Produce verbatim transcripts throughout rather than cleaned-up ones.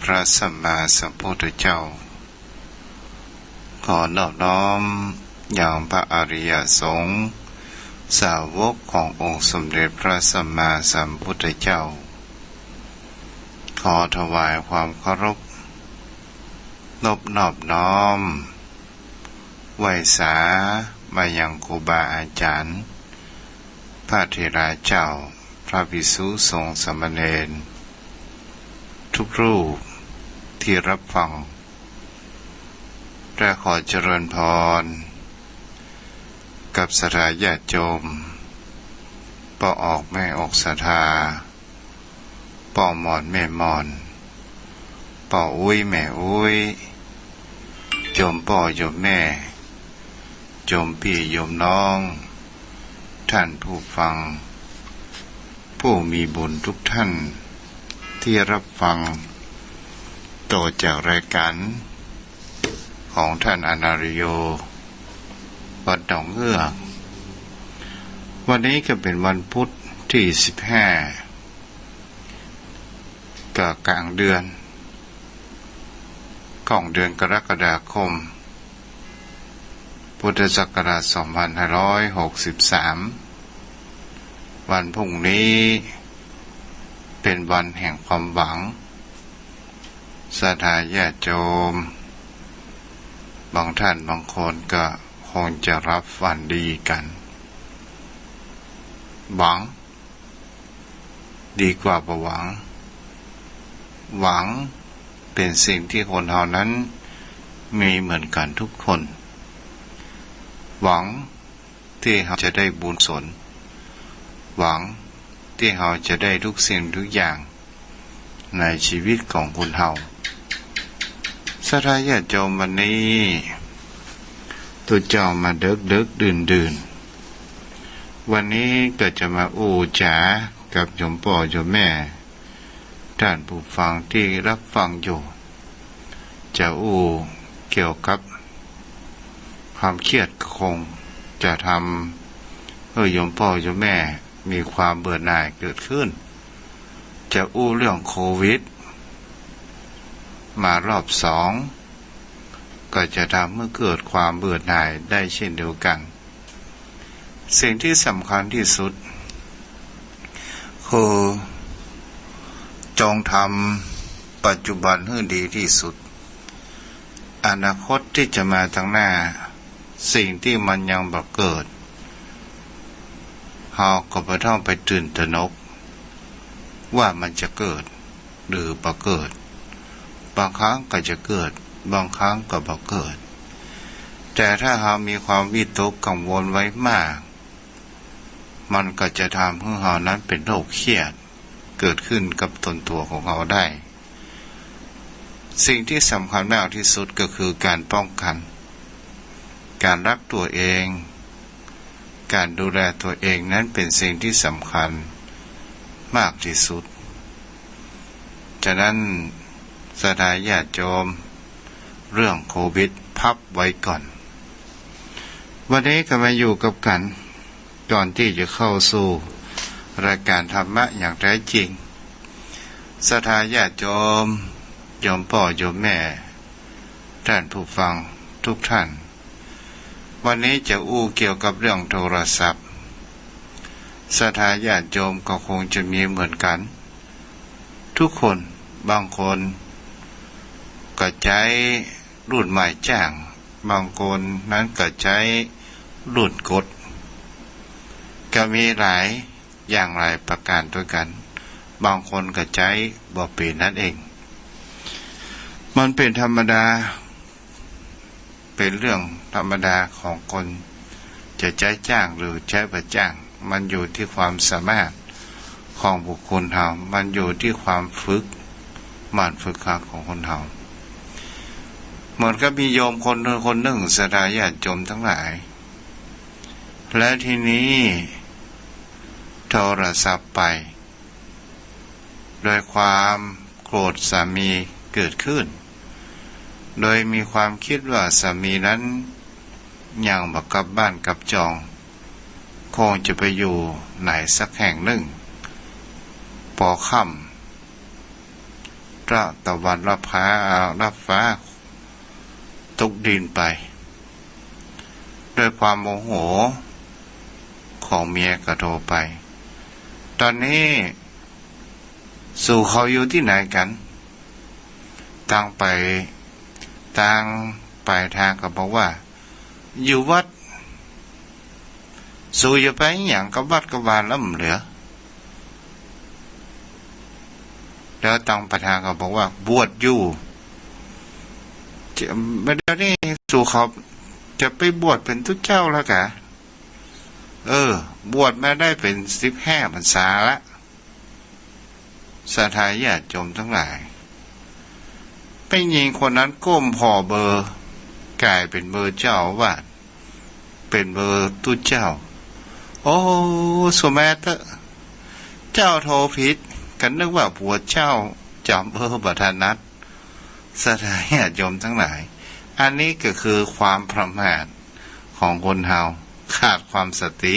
พระสัมมาสัมพุทธเจ้า ขอนอบน้อมยังพระอริยสงฆ์สาวกขององค์สมเด็จพระสัมมาสัมพุทธเจ้า ขอถวายความเคารพ นบนอบน้อม ไหว้สามายังครูบาอาจารย์ พระเถราเจ้า พระภิกษุสงฆ์สามเณร ทุกรูปที่รับฟัง และขอเจริญพร กับศรัทธาญาติโยม ป้อออกแม่ออกศรัทธา ป้อหม่อนแม่หม่อน ป้ออุ๊ยแม่อุ๊ย โยมป้อโยมแม่ โยมปี้โยมน้อง ท่านผู้ฟัง ผู้มีบุญทุกท่าน ที่รับฟังต่อจากรายการ ของท่านอนาริโย วัดหนองเงือก วันนี้ก็เป็นวันพุธที่สิบห้า ก็กลางเดือน ของเดือนกรกฎาคม พุทธศักราชสองพันห้าร้อยหกสิบสาม วันพรุ่งนี้เป็นวันแห่งความหวัง ศรัทธาญาติโยม บางท่านบางคนก็คงจะรับฝันดีกัน หวัง ดีกว่าบ่หวัง หวังเป็นสิ่งที่คนเฮานั้นมีเหมือนกันทุกคน หวังที่เฮาจะได้บุญกุศล หวังที่เฮาจะได้ทุกสิ่งทุกอย่างในชีวิตของคนเฮา ศรัทธาญาติโยม วันนี้ตุ๊เจ้ามาเดิกๆ ดื่นๆ วันนี้ก็จะมาอู้จ๋ากับโยมป้อโยมแม่ ท่านผู้ฟังที่รับฟังอยู่ จะอู้เกี่ยวกับความเครียดก็คงจะทำหื้อโยมป้อโยมแม่มีความเบื่อหน่ายเกิดขึ้น จะอู้เรื่องโควิด มารอบสอง ก็จะทำให้เกิดความเบื่อหน่ายได้เช่นเดียวกัน สิ่งที่สำคัญที่สุด คือจงทำปัจจุบันให้ดีที่สุด อนาคตที่จะมาตางหน้า สิ่งที่มันยังบ่เกิด เฮาก็บ่ต้องไปตื่นตระหนก ว่ามันจะเกิดหรือบ่เกิด บางครั้งก็จะเกิด บางครั้งก็บ่เกิด แต่ถ้าเฮามีความวิตกกังวลไว้มาก มันก็จะทำให้เฮานั้นเป็นโรคเครียด เกิดขึ้นกับตนตัวของเฮาได้ สิ่งที่สำคัญมากที่สุดก็คือการป้องกัน การรักตัวเอง การดูแลตัวเองนั้นเป็นสิ่งที่สำคัญมากที่สุด ฉะนั้นศรัทธาญาติโยม เรื่องโควิดพับไว้ก่อน วันนี้ก็มาอยู่กับกัน ก่อนที่จะเข้าสู่รายการธรรมะอย่างแท้จริง ศรัทธาญาติโยม โยมป้อโยมแม่ ท่านผู้ฟังทุกท่าน วันนี้จะอู้เกี่ยวกับเรื่องโทรศัพท์ ศรัทธาญาติโยมก็คงจะมีเหมือนกัน ทุกคน บางคนก็ใจ๊รุ่นใหม่จ้าง บางคนนั้นก็ใจ๊รุ่นเก่า ก็มีหลายอย่างหลายประการด้วยกัน บางคนก็ใจ๊บ่เป๋นนั่นเอง มันเป็นธรรมดา เป็นเรื่องธรรมดาของคนจะใจ๊จ้างหรือใจ๊บ่จ้าง มันอยู่ที่ความสามารถของบุคคลเฮา มันอยู่ที่ความฝึกหมั่นฝึกหัดของคนเฮา เหมือนกับมีโยมคนหนึ่งคนหนึ่ง ศรัทธาญาติโยมทั้งหลาย และทีนี้โทรศัพท์ไป โดยความโกรธสามีเกิดขึ้น โดยมีความคิดว่าสามีนั้นยังบ่กลับบ้านกลับจอง คงจะไปอยู่ไหนสักแห่งหนึ่ง ปอค่ำ ละตะวันละฟ้า ละฟ้าตกดินไป ด้วยความโมโหของเมียก็โทรไป ตอนนี้ สูเขาอยู่ตี้ไหนกั๋น ตังไป ตังปลายตางก็บอกว่า อยู่วัด สูจะไปอะหยังกับวัดกับวาแล้วบ่เหลือ แล้วตังปลายตางก็บอกว่า บวชอยู่ จะ บ่าเดี่ยวนี้สูเขาจะไปบวชเป๋นตุ๊เจ้าแล้วกา เออ บวชมาได้เป๋นสิบห้าพรรษาละ ศรัทธาญาติโยมตังหลาย แม่ญิงคนนั้นก้มผ่อเบอร์ ก๋ายเป๋นเบอร์เจ้าอาวาส เป๋นเบอร์ตุ๊เจ้า โอ้ สุแม่เต๊อะ เจ้าโทรผิด กั๋นนึกว่าผัวเจ้าจำเบอร์บ่ถนัด ศรัทธาญาติโยมตังหลาย อันนี้ก็คือความประมาทของคนเฮา ขาดความสติ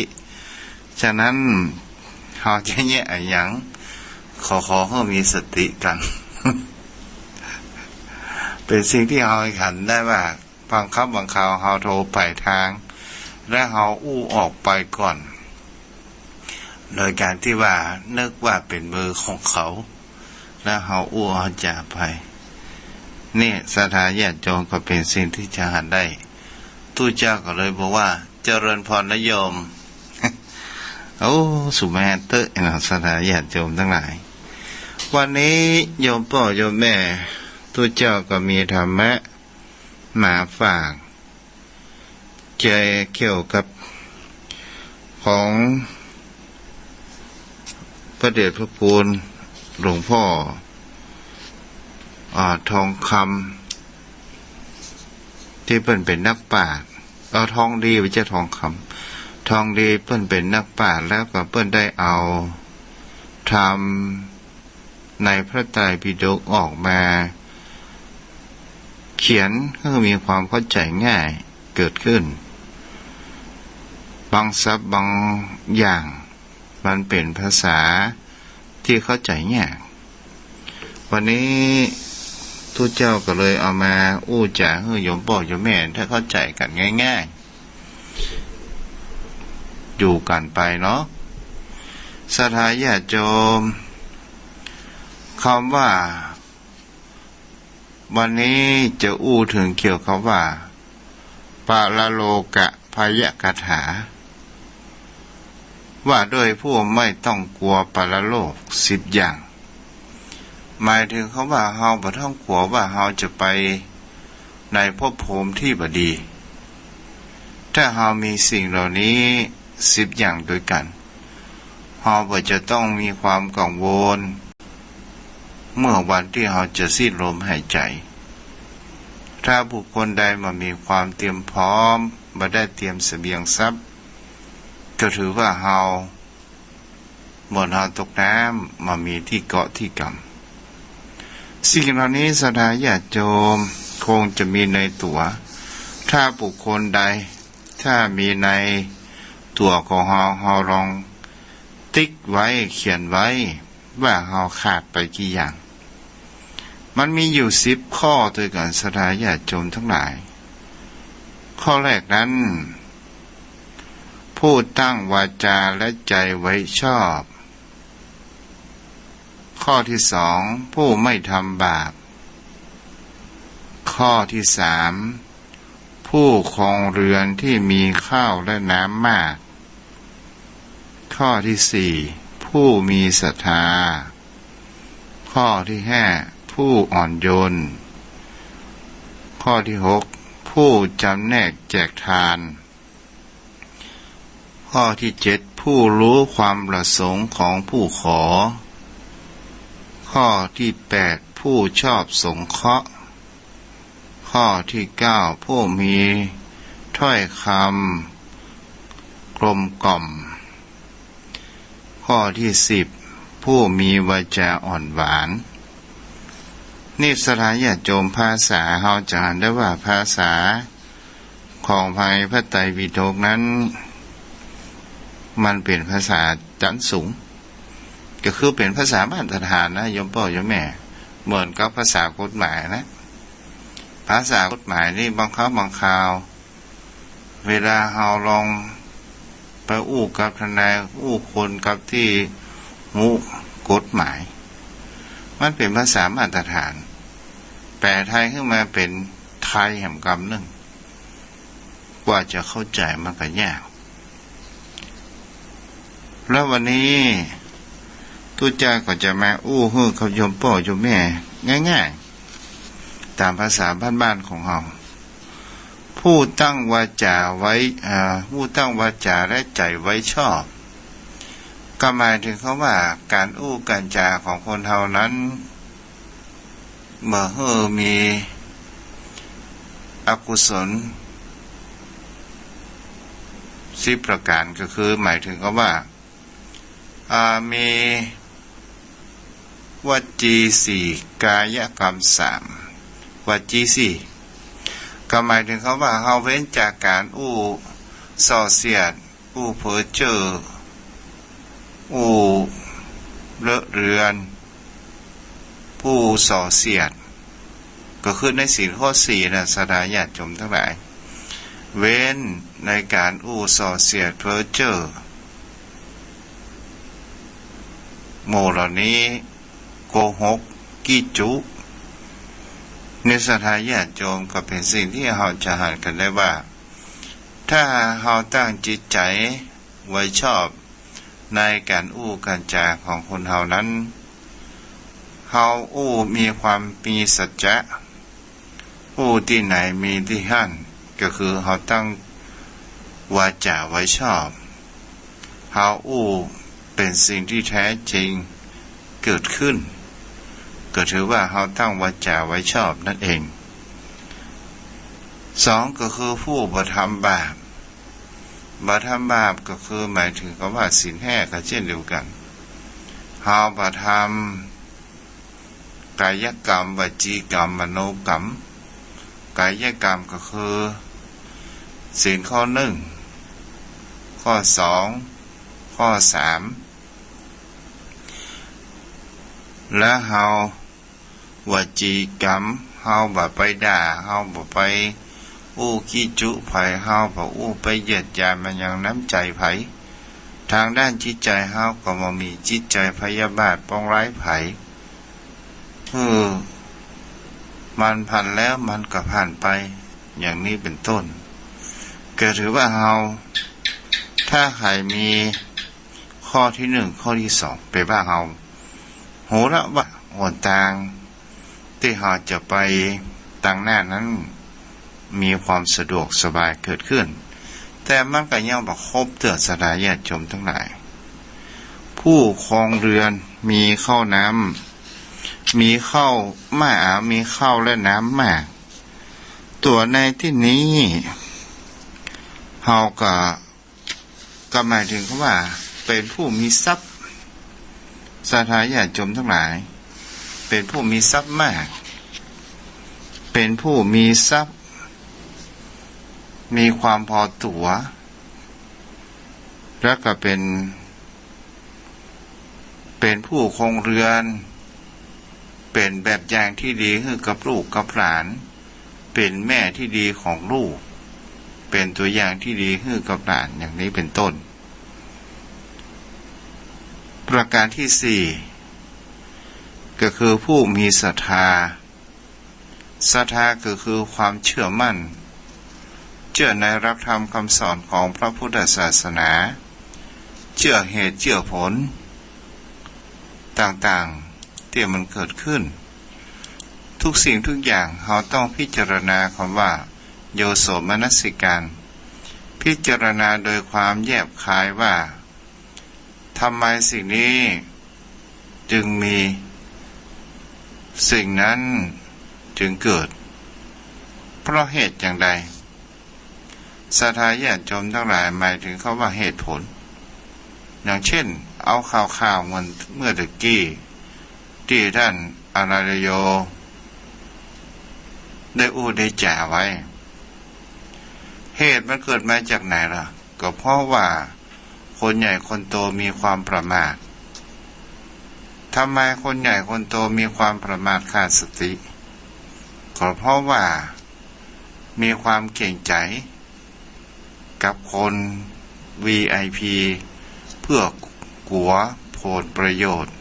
ฉะนั้น เฮาจะแยะอะหยัง ขอ ขอหื้อมีสติกั๋น เป๋นสิ่งตี้เฮาหันได้ว่า บางครั้งบางคราวเฮาโทรปลายตาง และเฮาอู้ออกไปก่อน โดยก๋านตี้ว่านึกว่าเป๋นเบอร์ของเขา และเฮาอู้เอาจ๋าไป นี่ศรัทธาญาติโยมก็เป๋นสิ่งตี้จะหันได้ ตุ๊เจ้าก็เลยบอกว่า เจริญพรนะโยม โอ้ สุแม่เต๊อะเนาะ ศรัทธาญาติโยมตังหลาย วันนี้โยมป้อโยมแม่ ตุ๊เจ้าก็มีธรรมะมาฝาก เกี่ยวกับของพระเดชพระคุณหลวงพ่อ อ่า ทองคำ ตี้เปิ้นเป๋นนักปราชญ์ เอา ทองดี บ่ใจ้ทองคำ ทองดีเปิ้นเป๋นนักปราชญ์ แล้วก็เปิ้นได้เอาธรรม ในพระไตรปิฎกออกมาเขียนหื้อมีความเข้าใจ๋ง่ายเกิดขึ้น บางศัพท์บางอย่างมันเป๋นภาษาตี้เข้าใจ๋ยาก วันนี้ตุ๊เจ้าก็เลยเอามาอู้จ๋าหื้อโยมป้อโยมแม่ได้เข้าใจ๋กั๋นง่ายๆ อยู่กั๋นไปเนาะ ศรัทธาญาติโยม กำว่า วันนี้จะอู้เถิงเกี่ยวกับว่า ปรโลกภัยคาถา ว่าด้วยผู้ไม่ต้องกลัวปรโลกสิบอย่าง หมายเถิงกำว่าเฮาบ่ต้องกั๋วว่าเฮาจะไปในภพภูมิตี้บ่ดี ถ้าเฮามีสิ่งเหล่านี้สิบอย่างตวยกั๋น เฮาบ่จะต้องมีความกังวล เมื่อวันตี้เฮาจะสิ้นลมหายใจ๋ ถ้าบุคคลใดบ่มีความเตรียมพร้อม บ่ได้เตรียมเสบียงทรัพย์ ก็ถือว่าเฮา เหมือนเฮาตกน้ำ บ่มีตี้เกาะตี้กำ สิ่งเหล่านี้ศรัทธาญาติโยมคงจะมีในตั๋ว ถ้าบุคคลใด ถ้ามีในตั๋วของเฮา เฮาลองติ๊กไว้ เขียนไว้ ว่าเฮาขาดไปกี่อย่าง มันมีอยู่สิบข้อตวยกั๋น ศรัทธาญาติโยมตังหลาย ข้อแรกนั้น ผู้ตั้งวาจาและใจ๋ไว้ชอบ ข้อตี้สอง ผู้ไม่ทำบาป ข้อตี้สาม ผู้ครองเรือนตี้มีข้าวและน้ำมาก ข้อตี้สี่ ผู้มีศรัทธา ข้อตี้ห้า ผู้อ่อนโยน ข้อตี้หก ผู้จำแนกแจกทาน ข้อตี้เจ็ด ผู้รู้ความประสงค์ของผู้ขอ ข้อตี้แปด ผู้ชอบสงเคราะห์ ข้อตี้เก้า ผู้มีถ้อยคำกลมกล่อม ข้อตี้สิบ ผู้มีวาจาอ่อนหวาน นี่ศรัทธาญาติโยม ภาษาเฮาจะหันได้ว่าภาษาของในพระไตรปิฎกนั้น มันเป๋นภาษาจั๋นสูง ก็คือเป๋นภาษามาตรฐานนะ โยมป้อโยมแม่ เหมือนกับภาษากฎหมายนะ ภาษากฎหมายนี่บางครั้งบางคราว เวลาเฮาลองไปอู้กับทนาย อู้คนกับตี้ฮู้กฎหมาย มันเป๋นภาษามาตรฐาน แปลไทยขึ้นมาเป๋นไทยแหมกำนึ่ง กว่าจะเข้าใจ๋มันก็ยาก แล้ววันนี้ตุ๊เจ้าก็จะมาอู้หื้อกับโยมป้อโยมแม่ง่ายๆ ต๋ามภาษาบ้านๆ ของเฮา ผู้ตั้งวาจ๋าไว้ อ่า ผู้ตั้งวาจ๋าและใจ๋ไว้ชอบ ก็หมายถึงคำว่าก๋านอู้ก๋านจ๋าของคนเฮานั้น บ่หื้อมีอกุศลสิบประก๋าน ก็คือหมายถึงคำว่า อ่า มีวจีสี่กายกรรมสาม วจีสี่ ก็หมายถึงคำว่าเฮาเว้นจากก๋านอู้ส่อเสียด อู้เพ้อเจ้อ อู้เลอะเลือน อู้ส่อเสียด ก็คือในศีลข้อสี่นะ ศรัทธาญาติโยมตังหลาย เว้นในก๋านอู้ส่อเสียดเพ้อเจ้อ หมู่เหล่านี้ โกหก กี้จุ ในศรัทธาญาติโยมก็เป๋นสิ่งตี้เฮาจะหันกั๋นได้ว่า ถ้าเฮาตั้งจิตใจ๋ไว้ชอบในก๋านอู้ก๋านจ๋าของคนเฮานั้น เฮาอู้มีความมีสัจจะ อู้ตี้ไหนมีตี้หั้น ก็คือเฮาตั้งวาจ๋าไว้ชอบ เฮาอู้เป๋นสิ่งตี้แท้จริงเกิดขึ้น ก็ถือว่าเฮาตั้งวาจ๋าไว้ชอบนั่นเอง สอง ก็คือผู้บ่ทำบาป บ่ทำบาปก็คือหมายถึงคำว่าศีลห้าก็เช่นเดียวกั๋น เฮาบ่ทำกายกรรม วจีกรรม มโนกรรม กายกรรมก็คือศีลข้อนึ่ง ข้อสอง ข้อสาม และเฮา วจีกรรม เฮาบ่ไปด่า เฮาบ่ไปอู้กี้จุใผ เฮาบ่อู้ไปเหยียดหยามหยามหยังน้ำใจ๋ใผ ตางด้านจิตใจ๋เฮาก็บ่มีจิตใจ๋พยาบาทปองร้ายใผ เออ มันผ่านแล้วมันก็ผ่านไป อย่างนี้เป๋นต้น ก็ถือว่าเฮา ถ้าใผมี ข้อตี้นึ่ง ข้อตี้สอง แปลว่าเฮาฮู้ละว่าหนตางตี้เฮาจะไปตางหน้านั้น มีความสะดวกสบายเกิดขึ้น แต่มันก็ยังบ่ครบเตื้อ ศรัทธาญาติโยมตังหลาย ผู้ครองเรือนมีข้าวน้ำ มีข้าวมาก มีข้าวและน้ำมาก ตั๋วในตี้นี้ เฮาก็ ก็หมายถึงคำว่าเป๋นผู้มีทรัพย์ ศรัทธาญาติโยมตังหลาย เป๋นผู้มีทรัพย์มาก เป๋นผู้มีทรัพย์ มีความพอตั๋ว แล้วก็เป๋น เป๋นผู้ครองเรือน เป๋นแบบอย่างตี้ดีหื้อกับลูกกับหลาน เป๋นแม่ตี้ดีของลูก เป๋นตั๋วอย่างตี้ดีหื้อกับหลาน อย่างนี้เป๋นต้น ประการตี้สี่ ก็คือผู้มีศรัทธา ศรัทธาก็คือความเจื้อมั่น เจื้อในหลักธรรมกำสอนของพระพุทธศาสนา เจื้อเหตุเจื้อผลต่างๆ ตี้มันเกิดขึ้น ทุกสิ่งทุกอย่างเฮาต้องพิจารณาคำว่า โยโสมนสิการ พิจารณาโดยความแยบคายว่า ทำไมสิ่งนี้จึงมี สิ่งนั้นจึงเกิด เพราะเหตุอย่างใด ศรัทธาญาติโยมตังหลาย หมายถึงคำว่าเหตุผล อย่างเช่น เอาข่าวๆ เหมือนเมื่อตะกี้ ตี้ต้านอาจารย์โย ได้อู้ได้จ๋าไว้ เหตุมันเกิดมาจากไหนล่ะ ก็เพราะว่าคนใหญ่คนโตมีความประมาท ท ทำไมคนใหญ่คนโตมีความประมาทขาดสติ ก็เพราะว่ามีความเกรงใจ๋กับคนวีไอพี เพื่อกั๋วผลประโยชน์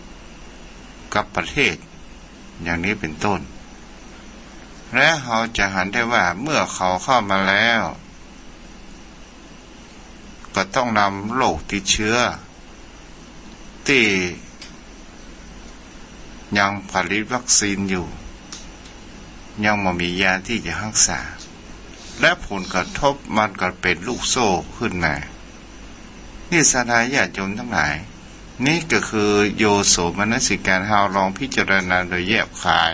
กับประเทศ อย่างนี้เป็นต้น และเฮาจะหันได้ว่าเมื่อเขาเข้ามาแล้ว ก็ต้องนำโรคติดเชื้อ ตี้ยังผลิตวัคซีนอยู่ ยังบ่มียาตี้จะฮักษา และผลกระทบมันก็เป๋นลูกโซ่ขึ้นมา นี่ศรัทธาญาติโยมตังหลาย นี่ก็คือโยโสมนสิการ เฮาลองพิจารณาโดยแยบคาย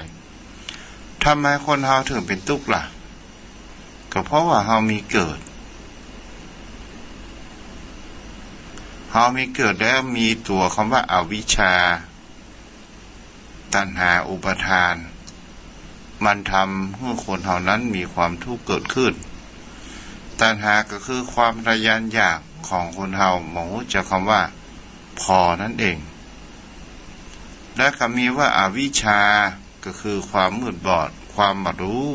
ทำไมคนเฮาเถิงเป๋นตุ๊กข์ล่ะ ก็เพราะว่าเฮามีเกิด เฮามีเกิดแล้วมีตั๋วกำว่าอวิชชา ตัณหา อุปาทาน มันทำหื้อคนเฮานั้นมีความทุกข์เกิดขึ้น ตัณหาก็คือความทะยานอยากของคนเฮา บ่ฮู้จักกำว่าพอนั่นเอง และก็มีว่าอวิชชา ก็คือความมืดบอด ความบ่ฮู้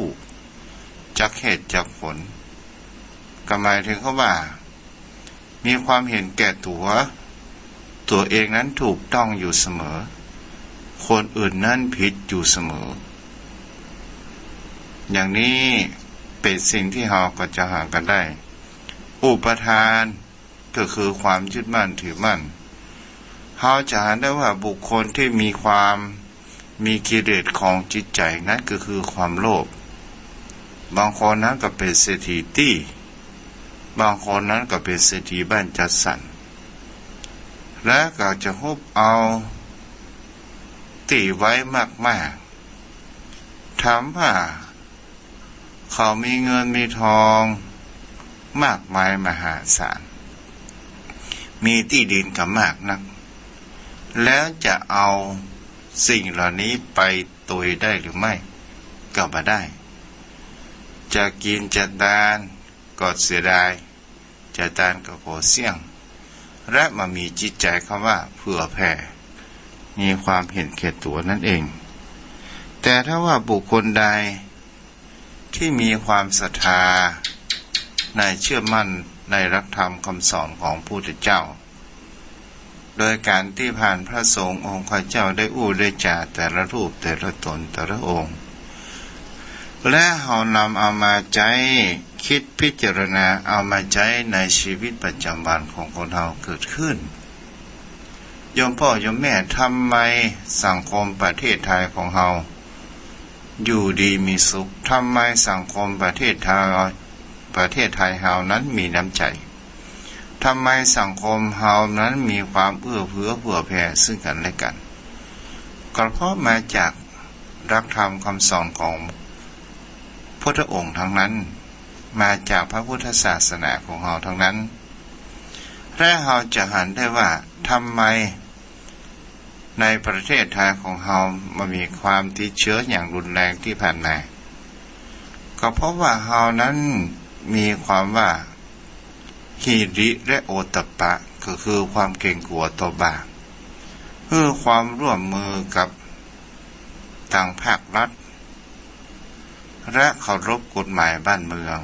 จักเหตุจักผล ก็หมายถึงกำว่า มีความเห็นแก่ตั๋ว ตั๋วเองนั้นถูกต้องอยู่เสมอ คนอื่นนั้นผิดอยู่เสมอ อย่างนี้เป๋นสิ่งตี้เฮาก็จะหากั๋นได้ อุปาทาน ก็คือความยึดมั่นถือมั่น เฮาจะหันได้ว่าบุคคลตี้มีความ มีกิเลสของจิตใจ๋นั้นก็คือความโลภ บางคนนั้นก็เป๋นเศรษฐีตี้ บางคนนั้นก็เป๋นเศรษฐีบ้านจัดสรร และก็จะฮุบเอาตี้ไว้มากๆ ถามว่า เขามีเงินมีทองมากมายมหาศาล มีตี้ดินก็มากนัก แล้วจะเอาสิ่งเหล่านี้ไปตวยได้หรือไม่ ก็บ่ได้ จะกิ๋นจะตานก็เสียดาย จะตานก็ขอเสี้ยง และบ่มีจิตใจ๋กำว่าเผื่อแผ่ มีความเห็นแก่ตั๋วนั่นเอง แต่ถ้าว่าบุคคลใด ตี้มีความศรัทธาใน เชื่อมั่นในหลักธรรมคำสอนของพระพุทธเจ้า โดยก๋านตี้ผ่านพระสงฆ์องค์ข้าเจ้าได้อู้ได้จ๋าแต่ละรูปแต่ละต๋นแต่ละองค์ และเฮานำเอามาใจ๊คิดพิจารณา เอามาใจ๊ในชีวิตประจำวันของคนเฮาเกิดขึ้น โยมป้อโยมแม่ ทำไมสังคมประเทศไทยของเฮาอยู่ดีมีสุข ทำไมสังคมประเทศไทย ประเทศไทยเฮานั้นมีน้ำใจ๋ ทำไมสังคมเฮานั้นมีความเอื้อเฟื้อเผื่อแผ่ซึ่งกั๋นและกั๋น ก็เพราะมาจากหลักธรรมคำสอนของพุทธองค์ทั้งนั้น มาจากพระพุทธศาสนาของเฮาทั้งนั้น และเฮาจะหันได้ว่าทำไมในประเทศไทยของเฮามันมีความติดเชื้ออย่างรุนแรงตี้ผ่านมา ก็เพราะว่าเฮานั้นมีความว่า หิริและโอตตัปปะ ก็คือความเกรงกลัวต่อบาป หื้อความร่วมมือกับตางภาครัฐ และเคารพกฎหมายบ้านเมือง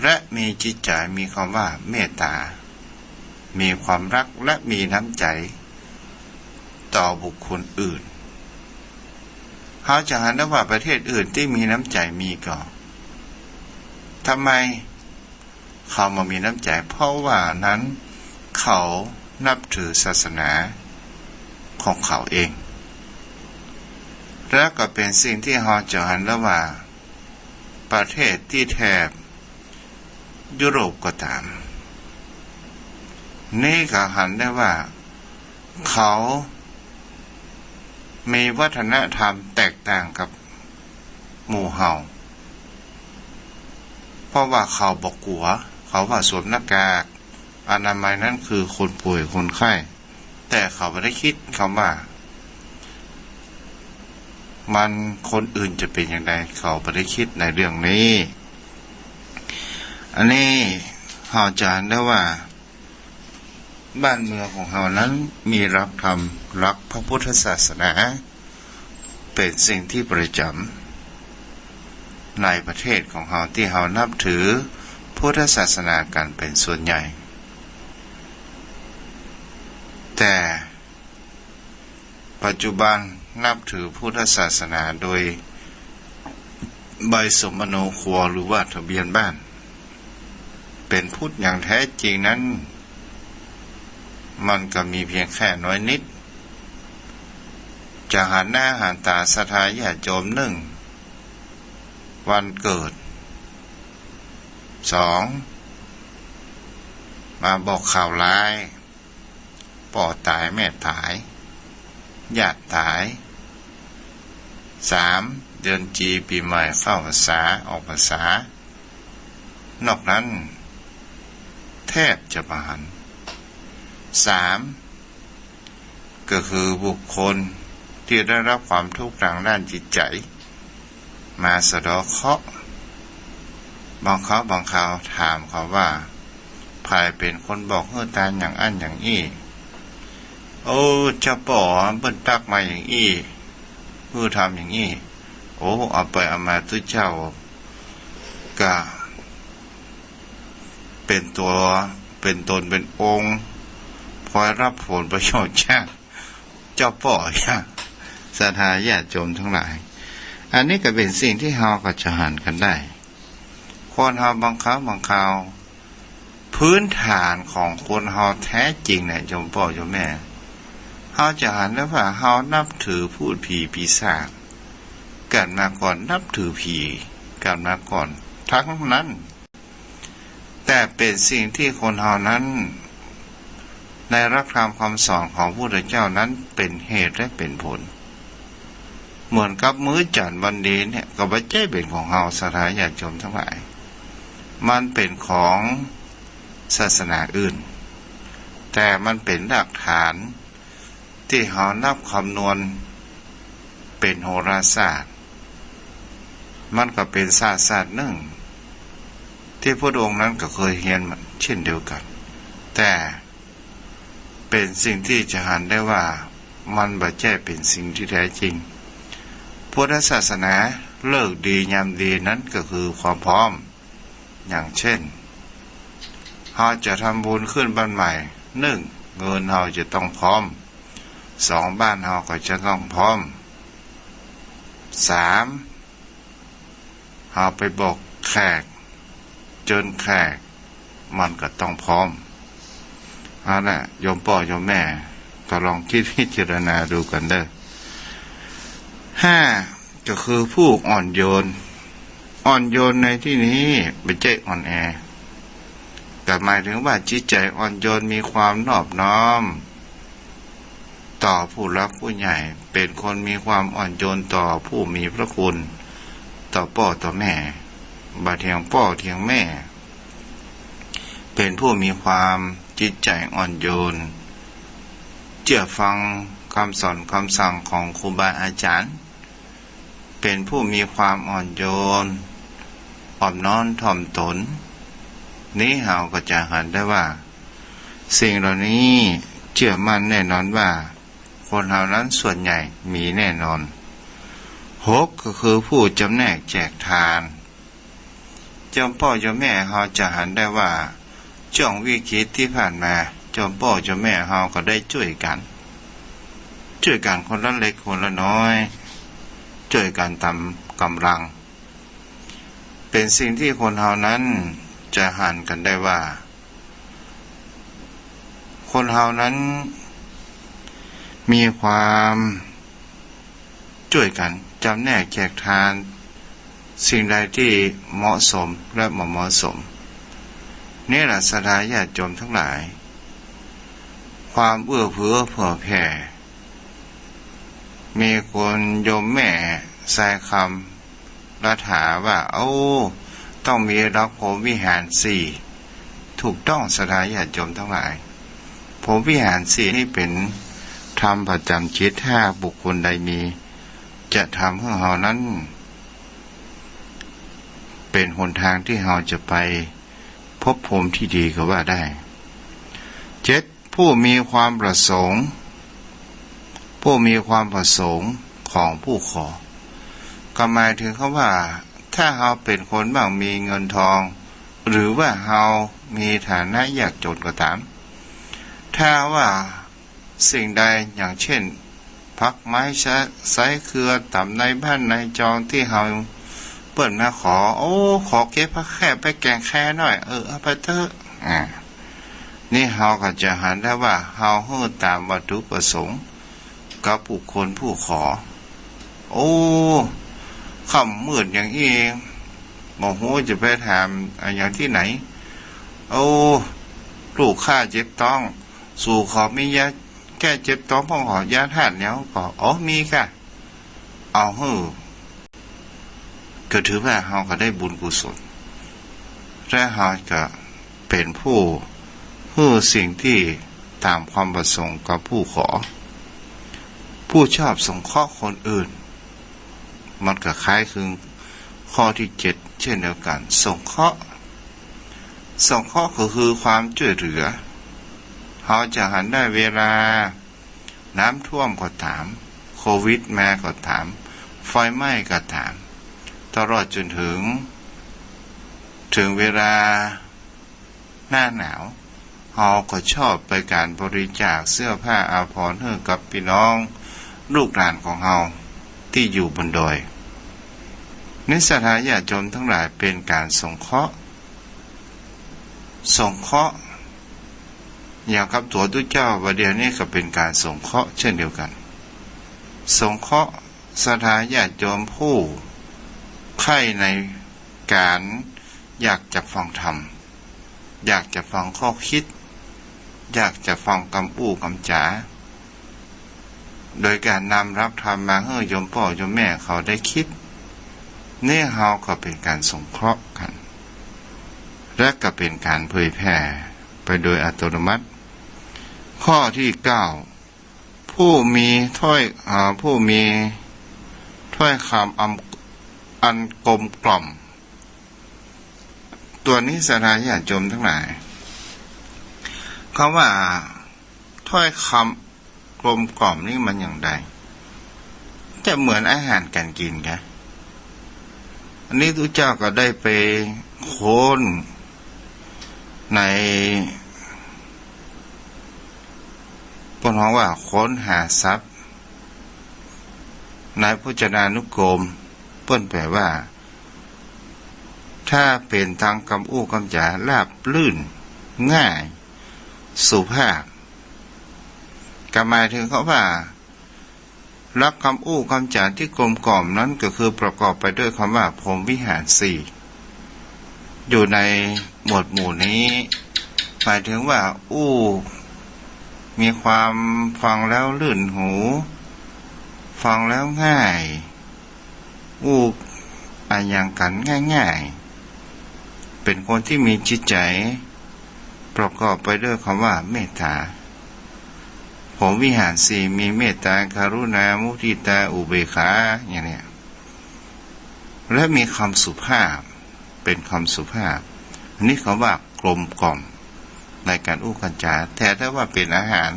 และมีจิตใจ๋มีกำว่าเมตต๋า มีความฮักและมีน้ำใจ๋ต่อบุคคลอื่น เฮาจะหันได้ว่าประเทศอื่นตี้มีน้ำใจ๋มีก่อ ทำไม เขาบ่มีน้ำใจ๋ เพราะว่านั้นเขานับถือศาสนาของเขาเอง และก็เป๋นสิ่งตี้เฮาจะหันได้ว่าประเทศตี้แถบยุโรปก็ต๋าม นี่ก็หันได้ว่าเขามีวัฒนธรรมแตกต่างกับ หมู่เฮา เพราะว่าเขาบ่กั๋ว เขาว่าสวมหน้ากากอนามัยนั้นคือคนป่วยคนไข้ แต่เขาบ่ได้กึ๊ดกำว่า มัน คนอื่นจะเป๋นอย่างใด เขาบ่ได้กึ๊ดในเรื่องนี้ อันนี้เฮาจะหันได้ว่า บ้านเมืองของเฮานั้นมีหลักธรรม หลักพระพุทธศาสนา เป๋นสิ่งตี้ประจ๋ำในประเทศของเฮา ตี้เฮานับถือพุทธศาสนากั๋นเป๋นส่วนใหญ่ แต่ ปัจจุบันนับถือพุทธศาสนาโดยใบสมโนครัวหรือว่าทะเบียนบ้าน เป๋นพุทธอย่างแท้จริงนั้น มันก็มีเพียงแค่น้อยนิด จะหันหน้าหันต๋าศรัทธาญาติโยมนึ่ง วันเกิด สอง มาบอกข่าวร้าย ป้อต๋ายแม่ต๋าย ญาติต๋าย สาม เดือนจีปี๋ใหม่เข้าพรรษาออกพรรษา นอกนั้นแทบจะบ่หัน สาม ก็คือบุคคลตี้ได้รับความทุกข์ตางด้านจิตใจ๋ มาสะเดาะเคราะห์ บางคราวบางคราวถามเขาว่า ใผเป๋นคนบอกหื้อตานอย่างอั้นอย่างอี้ โอ้ เจ้าป้อเปิ้นตั๊กมาอย่างอี้ หื้อทำอย่างอี้ โอ้ เอาไปเอามาตุ๊เจ้าก็เป๋นตั๋ว เป๋นต๋นเป๋นองค์ พลอยฮับผลประโยชน์จาก เจ้าป้อ ศรัทธาญาติโยมตังหลาย อันนี้ก็เป๋นสิ่งตี้เฮาก็จะหันกั๋นได้ คนเฮาบางคราวบางคราว พื้นฐานของคนเฮาแท้จริงเนี่ย โยมป้อโยมแม่ เฮาจะหันได้ว่าเฮานับถือพูดผีปีศาจกั๋นมาก่อน นับถือผีกั๋นมาก่อนตังนั้น แต่เป๋นสิ่งตี้คนเฮานั้น ในหลักธรรมคำสอนของพระพุทธเจ้านั้นเป๋นเหตุและเป๋นผล เหมือนกับมื้อจั๋นวันดีเนี่ย ก็บ่ใจ้เป๋นของเฮา ศรัทธาญาติโยมตังหลาย มันเป๋นของศาสนาอื่น แต่มันเป๋นหลักฐาน ตี้เฮานับคำนวณเป๋นโหราศาสตร์ มันก็เป๋นศาสตร์ศาสตร์นึ่ง ตี้พระองค์นั้นก็เกยเฮียนมาเช่นเดียวกั๋น แต่เป๋นสิ่งตี้จะหันได้ว่ามันบ่ใจ้เป๋นสิ่งตี้แท้จริง พุทธศาสนาฤกษ์ดียามดีนั้นก็คือความพร้อม อย่างเช่น เฮาจะทำบุญขึ้นบ้านใหม่ นึ่ง เงินเฮาจะต้องพร้อม สอง บ้านเฮาก็จะต้องพร้อม สาม เฮาไปบอกแขก เจิญแขก มันก็ต้องพร้อม เอาละ โยมป้อโยมแม่ ก็ลองกึ๊ดพิจารณาดูกั๋นเน่อ ห้า ก็คือผู้อ่อนโยน อ่อนโยนในตี้นี้บ่ใจ้อ่อนแอ ก็หมายเถิงว่าจิตใจ๋อ่อนโยน มีความนอบน้อมต่อผู้หลักผู้ใหญ่ เป๋นคนมีความอ่อนโยนต่อผู้มีพระคุณ ต่อป้อต่อแม่ บ่เถียงป้อเถียงแม่ เป๋นผู้มีความจิตใจ๋อ่อนโยน เจื้อฟังกำสอนกำสั่งของครูบาอาจ๋ารย์ เป๋นผู้มีความอ่อนโยน อ่อมน้อมถ่อมต๋น นี้เฮาก็จะหันได้ว่า สิ่งเหล่านี้เจื้อมั่นแน่นอนว่า คนเฮานั้นส่วนใหญ่มีแน่นอน หก ก็คือผู้จำแนกแจกทาน โยมป้อโยมแม่เฮาจะหันได้ว่า จ้วงวิกฤตตี้ผ่านมา โยมป้อโยมแม่เฮาก็ได้จ้วยกั๋น จ้วยกั๋นคนละเล็กคนละน้อย จ้วยกั๋นต๋ามก๋ำลัง เป๋นสิ่งตี้คนเฮานั้นจะหันกั๋นได้ว่า คนเฮานั้นมีความ จ้วยกั๋นจำแนกแจกทาน สิ่งใดตี้เหมาะสมและบ่เหมาะสม นี่แหละศรัทธาญาติโยมตังหลาย ความเอื้อเฟื้อเผื่อแผ่ มีคนโยมแม่ทรายคำ ละถาว่า โอ้ ต้องมีหลักพรหมวิหารสี่ ถูกต้องศรัทธาญาติโยมตังหลาย พรหมวิหารสี่นี้เป๋นธรรมประจ๋ำจิต ถ้าบุคคลใดมี จะทำหื้อเฮานั้น เป๋นหนตางตี้เฮาจะไปพบพรหมตี้ดีก็ว่าได้ เจ็ด ผู้มีความประสงค์ ผู้มีความประสงค์ของผู้ขอ ก็หมายถึงคำว่า ถ้าเฮาเป๋นคนมั่งมีเงินทอง หรือว่าเฮามีฐานะยากจนก็ต๋าม ถ้าว่าสิ่งใดอย่างเช่น ผักไม้ใช้ ใช้เคือต๋ามในบ้านในจองตี้เฮา เปิ้นมาขอ โอ้ ขอเก็บผักแค่ไปแก๋งแค่หน้อย เออ เอาไปเต๊อะ อ่า นี่เฮาก็จะหันได้ว่าเฮาหื้อต๋ามวัตถุประสงค์กับบุคคลผู้ขอ โอ้ ค่ำมืดอย่างอี้ บ่ฮู้จะไปถามอะหยังตี้ไหน โอ้ ลูกข้าเจ็บต๊อง สูขอมียาแก้เจ็บต๊องพ่องก่อ ยาธาตุแนวก่อ อ๋อ มีก่ะ เอาหื้อ ก็ถือว่าเฮาก็ได้บุญกุศล และเฮาก็เป๋นผู้หื้อสิ่งตี้ต๋ามความประสงค์กับผู้ขอ ผู้ชอบสงเคราะห์คนอื่น มันก็คล้ายคลึงข้อตี้เจ็ดเช่นเดียวกั๋น สงเคราะห์ สงเคราะห์ก็คือความจ้วยเหลือ เฮาจะหันได้เวลาน้ำท่วมก็ต๋าม โควิดมาก็ต๋าม ไฟไหม้ก็ต๋าม ตลอดจ๋นเถิง เถิงเวลาหน้าหนาว เฮาก็ชอบไปก๋านบริจาคเสื้อผ้าอาภรณ์หื้อกับปี้น้องลูกหลานของเฮาตี้อยู่บนดอย นี่ศรัทธาญาติโยมตังหลาย เป๋นก๋านสงเคราะห์ สงเคราะห์ อย่างกับตั๋วตุ๊เจ้าว่าเดี๋ยวนี้ก็เป๋นก๋านสงเคราะห์เช่นเดียวกั๋น สงเคราะห์ศรัทธาญาติโยมผู้ใค่ในก๋านอยากจะฟังธรรม อยากจะฟังข้อคิด อยากจะฟังกำอู้กำจ๋า โดยก๋านนำหลักธรรมมาหื้อโยมป้อโยมแม่เขาได้คิด นี่เฮาก็เป๋นก๋านสงเคราะห์กั๋น และก็เป๋นก๋านเผยแผ่ไปโดยอัตโนมัติ ข้อตี้เก้า ผู้มีถ้อย อ่า ผู้มีถ้อยคำอัน อันกลมกล่อม ตั๋วนี้ศรัทธาญาติโยมตังหลาย คำว่าถ้อยคำกลมกล่อมนี่มันอย่างใด จะเหมือนอาหารก๋านกิ๋นก่ะ อันนี้ตุ๊เจ้าก็ได้ไปค้นใน เปิ้นฮ้องว่าค้นหาศัพท์ ในพจนานุกรม เปิ้นแปลว่า ถ้าเป๋นตางกำอู้กำจ๋าราบรื่น ง่าย สุภาพ ก็หมายถึงคำว่า หลักกำอู้กำจ๋าตี้กลมกล่อมนั้นก็คือประกอบไปด้วยคำว่าพรหมวิหารสี่ อยู่ในหมวดหมู่นี้ หมายถึงว่าอู้มีความฟังแล้วรื่นหู ฟังแล้วง่าย อู้อะหยังกั๋นง่ายๆ เป๋นคนตี้มีจิตใจ๋ประกอบไปด้วยคำว่าเมตตา พรหมวิหารสี่มีเมตตา กรุณา มุทิตา อุเบกขา อย่างเนี้ย และมีคำสุภาพ เป๋นคำสุภาพ อันนี้เขาว่ากลมกล่อมในก๋านอู้ก๋านจ๋า แต่ถ้าว่าเป๋นอาหาร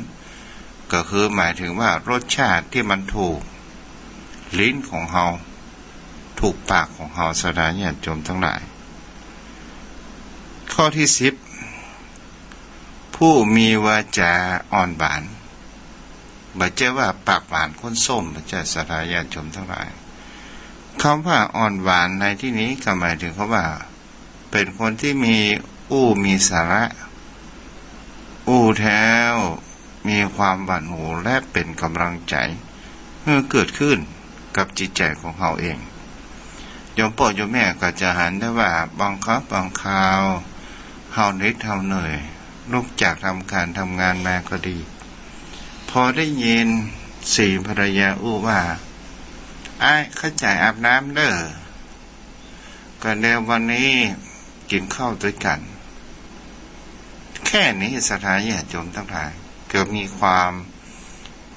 ก็คือหมายถึงว่ารสชาติตี้มันถูกลิ้นของเฮา ถูกปากของเฮา ศรัทธาญาติโยมตังหลาย ข้อตี้สิบ ผู้มีวาจ๋าอ่อนหวาน บ่ใจ้ว่าปากหวานก้นส้ม บ่ใจ้ ศรัทธาญาติโยมตังหลาย คำว่าอ่อนหวานในตี้นี้ก็หมายถึงคำว่า เป๋นคนตี้มีอู้มีสาระ อู้แล้วมีความหวั่นหูและเป๋นก๋ำลังใจ๋หื้อเกิดขึ้นกับจิตใจ๋ของเฮาเอง โยมป้อโยมแม่ก็จะหันได้ว่าบางครั้งบางคราว เฮาเหน็ดเฮาเหนื่อย ลุกจากทำก๋านทำงานมาก็ดี พอได้ยินศรีภรรยาอู้ว่า อ้าย ข้าจ๋ายอาบน้ำเน่อ ก็เดี๋ยววันนี้กิ๋นข้าวตวยกั๋น แค่นี้ศรัทธาญาติโยมตังหลาย เกิดมีความ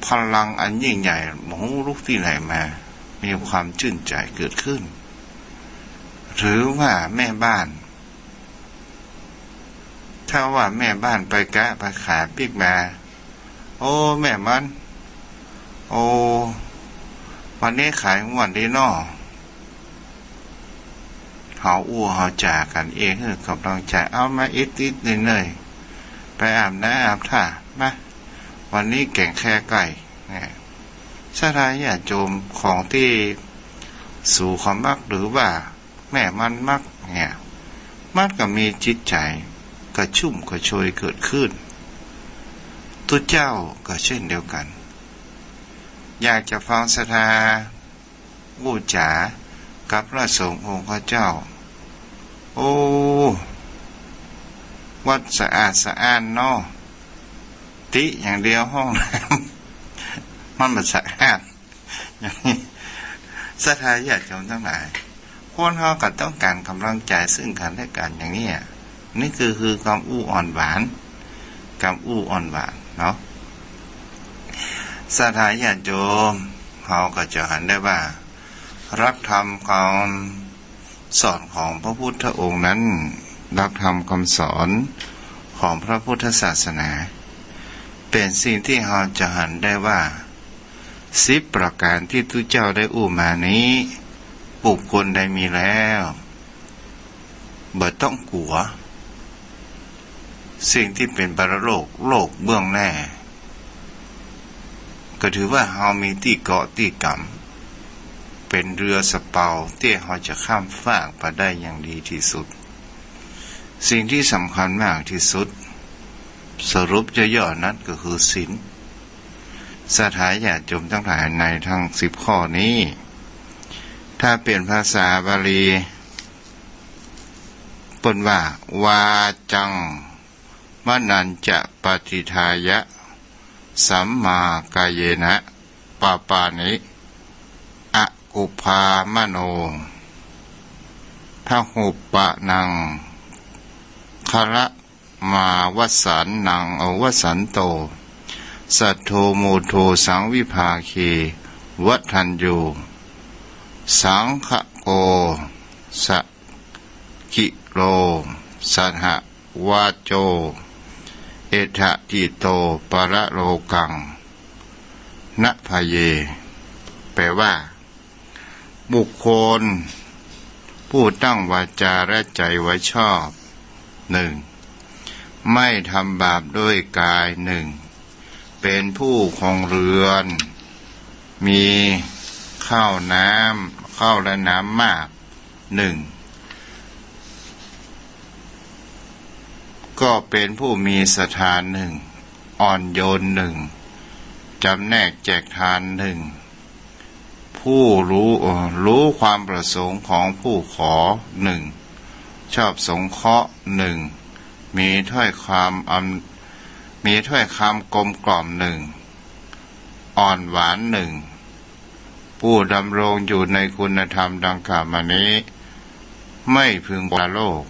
พลังอันยิ่งใหญ่ บ่ฮู้ลุกตี้ไหนมา มีความจื้นใจ๋เกิดขึ้น หรือว่าแม่บ้าน ท ถ้าว่าแม่บ้านไปก๊ะไปขายปิ๊กมา โอ้ แม่มัน โอ้ วันนี้ขายง่วนดีน้อ เฮาอู้เฮาจ๋ากั๋นเอง หื้อก๋ำลังใจ๋ เอามาอิดๆ หน่อยๆ ไปอาบน้ำอาบท่า มา วันนี้แก๋งแค่ไก่ เนี่ย ศรัทธาญาติโยม ของตี้สูเขามักหรือว่าแม่มันมักเนี่ย มันก็มีจิตใจ๋กระชุ่มกระชวยเกิดขึ้น ตุ๊เจ้าก็เช่นเดียวกั๋น อยากจะฟังศรัทธาอู้จ๋ากับพระสงฆ์องค์ข้าเจ้า โอ้ วัดสะอาดสะอ้านเนาะ ติอย่างเดียวห้องน้ำ มันบ่สะอาด อย่างนี้ ศรัทธาญาติโยมตังหลาย คนเฮาก็ต้องก๋านก๋ำลังใจ๋ซึ่งกั๋นและกั๋นอย่างนี้อะ นี่คือ คือกำอู้อ่อนหวาน กำอู้อ่อนหวานเนาะ ศรัทธาญาติโยม เฮาก็จะหันได้ว่า หลักธรรมคำสอนของพระพุทธองค์นั้น หลักธรรมคำสอนของพระพุทธศาสนา เป๋นสิ่งตี้เฮาจะหันได้ว่า สิบประก๋านตี้ตุ๊เจ้าได้อู้มานี้ บุคคลใดมีแล้ว บ่ต้องกั๋ว สิ่งตี้เป๋นปรโลก โลกเบื้องหน้า ก็ถือว่าเฮามีตี้เกาะตี้ก๋ำ เป๋นเรือสะเปาตี้เฮาจะข้ามฟากไปได้อย่างดีตี้สุด สิ่งตี้สำคัญมากตี้สุด สรุปย่อๆ นั้นก็คือศีล ศรัทธาญาติโยมตังหลาย ในตึงสิบข้อนี้ ถ้าเป๋นภาษาบาลี เปิ้นว่า วาจัง มนัญจะปะฏิฏฐายะ สัมมากาเยนะ ปะปานิ อะกุปปามโน พะหุปปะนัง คะละ มาวัสสันนัง อวัสสันโต สัทโธ โมโท สังวิภาคี วัฑฒัญญู สังฆโก สะกิโล สหวาโจ เอถะจิตโต ปะระโลกัง นะพะเย แปลว่า บุคคลผู้ตั้งวาจาและใจ๋ไว้ชอบ หนึ่ง ไม่ทำบาปด้วยกาย หนึ่ง เป๋นผู้ครองเรือน มีข้าวน้ำ ข้าวและน้ำมาก หนึ่ง ก็เป๋นผู้มีศรัทธา หนึ่ง อ่อนโยน หนึ่ง จำแนกแจกทาน หนึ่ง ผู้รู้ เอ่อ รู้ความประสงค์ของผู้ขอ หนึ่ง ชอบสงเคราะห์ หนึ่ง มีถ้อยคำอำ มีถ้อยคำกลมกล่อม หนึ่ง อ่อนหวาน หนึ่ง ผู้ดำรงอยู่ในคุณธรรมดังกล่าวมานี้ ไม่พึงปรารภโลก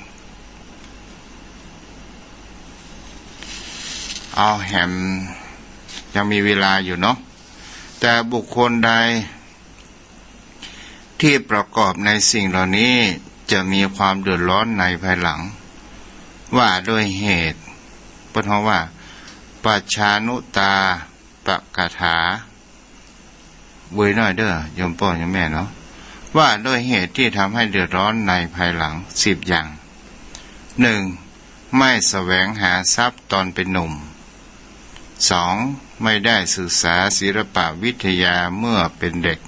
เอาแหม ยังมีเวลาอยู่เนาะ แต่บุคคลใด ที่ประกอบในสิ่งเหล่านี้จะมีความเดือดร้อนในภายหลัง ว่าด้วยเหตุ เปิ้นฮ้องว่า ปัจฉานุตาปกถา เวยหน้อยเด้อ โยมป้อโยมแม่เนาะ ว่าด้วยเหตุที่ทำให้เดือดร้อนในภายหลัง สิบอย่าง หนึ่ง ไม่แสวงหาทรัพย์ตอนเป็นหนุ่ม สอง ไม่ได้ศึกษาศิลปวิทยาเมื่อเป็นเด็ก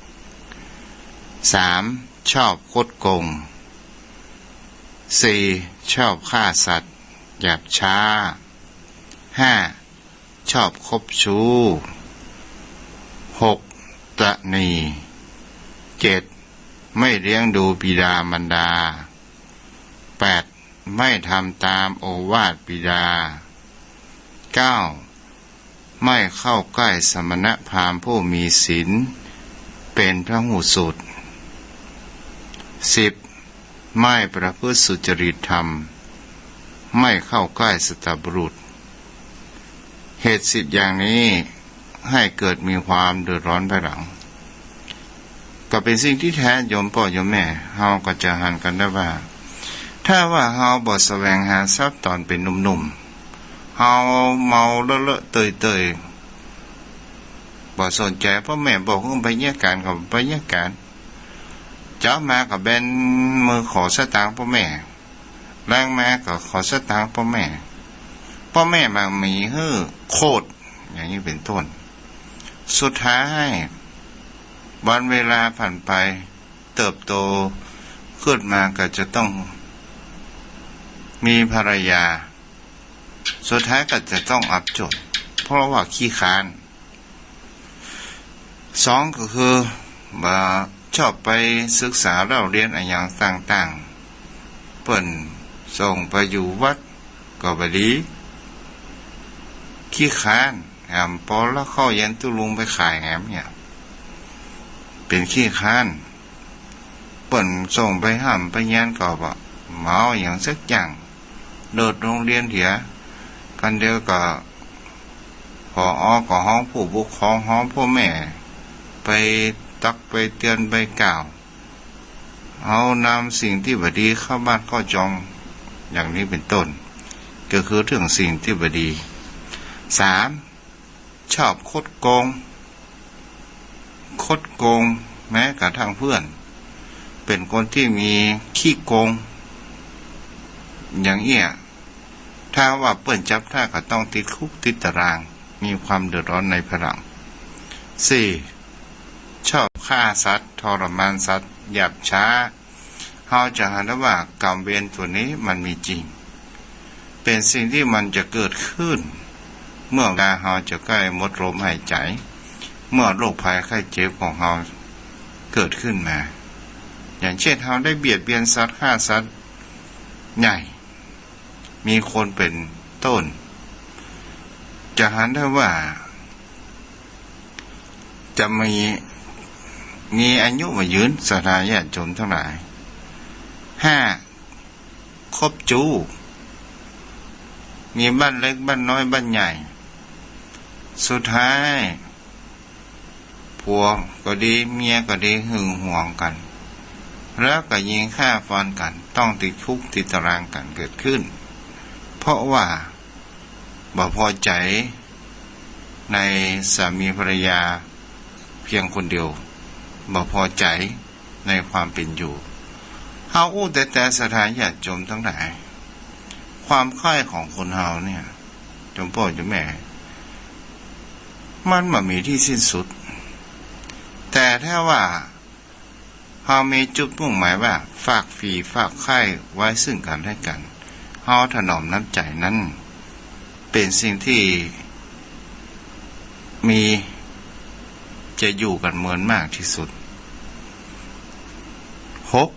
สาม ชอบคดโกง สี่ ชอบฆ่าสัตว์หยาบช้า ห้า ชอบคบชู้ หก ตระหนี่ เจ็ด ไม่เลี้ยงดูบิดามารดา แปด ไม่ทำตามโอวาทบิดา เก้า ไม่เข้าใกล้สมณพราหมณ์ผู้มีศีลเป็นพหูสูตร สิบ ไม่ประพฤติสุจริตธรรม ไม่เข้าใกล้สัตบุรุษ เหตุสิบอย่างนี้ให้เกิดมีความเดือดร้อนภายหลัง ก็เป๋นสิ่งตี้แต๊ โยมป้อโยมแม่ เฮาก็จะหันกั๋นได้ว่า ถ้าว่าเฮาบ่แสวงหาทรัพย์ตอนเป๋นหนุ่ม เฮาเมาเลอะๆเตยๆ บ่สนใจ๋ป้อแม่ บอกหื้อไปเยียะก๋านก็ไปเยียะก๋าน เจ๊ามาก็แบมือขอสตางค์ป้อแม่ แลงมาก็ขอสตางค์ป้อแม่ ป้อแม่บ่มีหื้อโคตร อย่างนี้เป๋นต้น สุดท้าย วันเวลาผ่านไป เติบโตขึ้นมาก็จะต้องมีภรรยา สุดท้ายก็จะต้องอับจน เพราะว่าขี้คร้าน สองก็คือ บ่าชอบไปศึกษาเล่าเรียนอะหยังต่างๆ เปิ้นส่งไปอยู่วัดก็บ่ดี ขี้คร้าน แหมปอละข้าวเย็นตุ๊ลุงไปขายแหมเนี่ย เป๋นขี้คร้าน เปิ้นส่งไปฮ่ำไปเฮียนก็บ่เมาอะหยังสักอย่าง โดดโฮงเฮียนเหีย กั๋นเดียวก็ ผอ.ก็ฮ้องผู้ปกครอง ฮ้องป้อแม่ ไปตักไปเตือนไปกล่าว เอานำสิ่งตี้บ่ดีเข้าบ้านเข้าจอง อย่างนี้เป๋นต้น ก็คือเรื่องสิ่งตี้บ่ดี สาม ชอบคดโกง คดโกงแม้กระทั่งเพื่อน เป๋นคนตี้มีขี้โกง อย่างเอี้ย ถ้าว่าเปิ้นจับได้ก็ต้องติดคุกติดตาราง มีความเดือดร้อนในภายหลัง สี่ ชอบฆ่าสัตว์ ทรมานสัตว์ หยาบช้า เฮาจะหันได้ว่ากรรมเวรตั๋วนี้มันมีจริง เป๋นสิ่งตี้มันจะเกิดขึ้น เมื่อเวลาเฮาจะใก้หมดลมหายใจ๋ เมื่อโรคภัยไข้เจ็บของเฮาเกิดขึ้นมา อย่างเช่น เฮาได้เบียดเบียนสัตว์ ฆ่าสัตว์ใหญ่ มีคนเป๋นต้น จะหันได้ว่า จะมี มีอายุบ่ยืน ศรัทธาญาติโยมตังหลาย ห้า คบจู๊ มีบ้านเล็กบ้านน้อยบ้านใหญ่ สุดท้าย ผัวก็ดีเมียก็ดีหึงหวงกั๋น แล้วก็ยิงฆ่าฟันกั๋น ต้องติดคุกติดตารางกั๋นเกิดขึ้น เพราะว่าบ่พอใจ๋ในสามีภรรยาเพียงคนเดียว บ่พอใจ๋ในความเป๋นอยู่ เฮาอู้แต๊ๆ ศรัทธาญาติโยมตังหลาย ความใค่ของคนเฮาเนี่ย โยมป้อโยมแม่ มันบ่มีตี้สิ้นสุด แต่ถ้าว่าเฮามีจุดมุ่งหมายว่าฝากใฝ่ฝากใค่ไว้ซึ่งกั๋นและกั๋น เฮาถนอมน้ำใจ๋นั้น เป๋นสิ่งตี้มี จะอยู่กั๋นเมินมากตี้สุด หก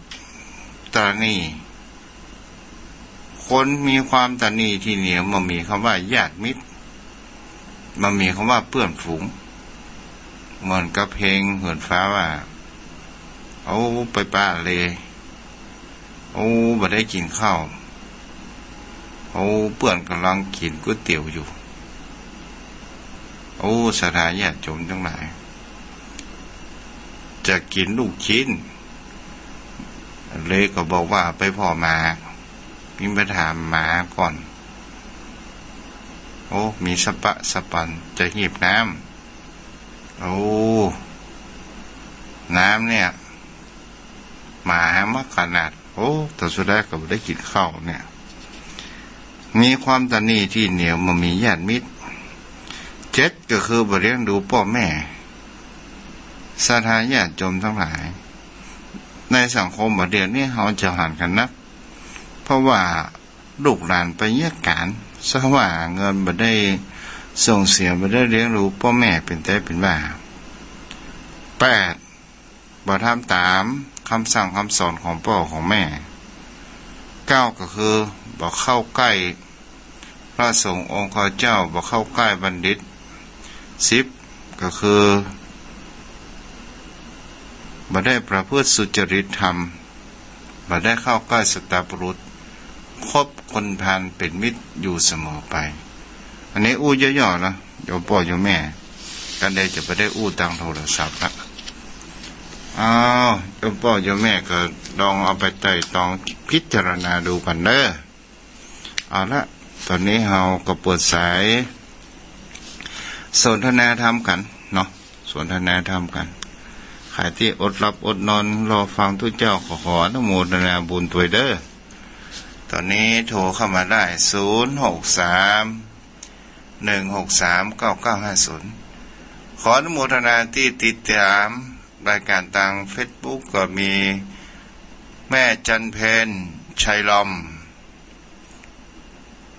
ตระหนี่ คนมีความตระหนี่ตี้เหนียว บ่มีกำว่าญาติมิตร บ่มีกำว่าเปื้อนฝูง เหมือนกับเพลงเหินฟ้าว่า เอาไปปะเลย เอาบ่ได้กิ๋นข้าว เอาเปื้อนก่ำลังกิ๋นก๋วยเตี๋ยวอยู่ โอ้ ศรัทธาญาติโยมตังหลาย จะกิ๋นลูกชิ้น เลยก็บอกว่าไปผ่อหมา มีไปถามหมาก่อน โอ้ มีสะปะสะปัน จะหีบน้ำ โอ้ น้ำเนี่ย หมาหามักขนาด โอ้ แต่สุดท้ายก็บ่ได้กิ๋นข้าวเนี่ย มีความตระหนี่ตี้เหนียว บ่มีญาติมิตร เจ็ด ก็คือบ่เลี้ยงดูป้อแม่ ศรัทธาญาติโยมตังหลาย ในสังคมบ่าเดี่ยวนี้เฮาจะหันกั๋นนัก เพราะว่าลูกหลานไปเยียะก๋าน สะว่าเงินบ่ได้ส่งเสีย บ่ได้เลี้ยงดูป้อแม่เป๋นแต๊เป๋นว่า แปด บ่ทำต๋ามกำสั่งกำสอนของป้อของแม่ เก้า ก็คือบ่เข้าใก้พระสงฆ์องค์ข้าเจ้า บ่เข้าใก้บัณฑิต สิบ ก็คือบ่ได้ประพฤติสุจริตธรรม บ่ได้เข้าใก้สัตบุรุษ คบคนพาลเป๋นมิตรอยู่เสมอไป อันนี้อู้ย่อๆ นะ โยมป้อโยมแม่ กั๋นเดียวจะบ่ได้อู้ตางโทรศัพท์ละ อ้าว โยมป้อโยมแม่ก็ลองเอาไปไตร่ตรองพิจารณาดูกั๋นเน่อ เอาละ โต ต๋อนนี้เฮาก็เปิดสายสนทนาธรรมกั๋นเนาะ สนทนาธรรมกั๋น ใผตี้อดหลับอดนอนรอฟังตุ๊เจ้า ก็ขออนุโมทนาบุญตวยเด้อ ต๋อนนี้โทรเข้ามาได้ ศูนย์หกสาม หนึ่งหกสาม เก้าเก้าห้าศูนย์ ขออนุโมทนาตี้ติดต๋ามรายก๋านตางเฟซบุ๊ก ก็มีแม่จันเพ็ญ ชัยลอม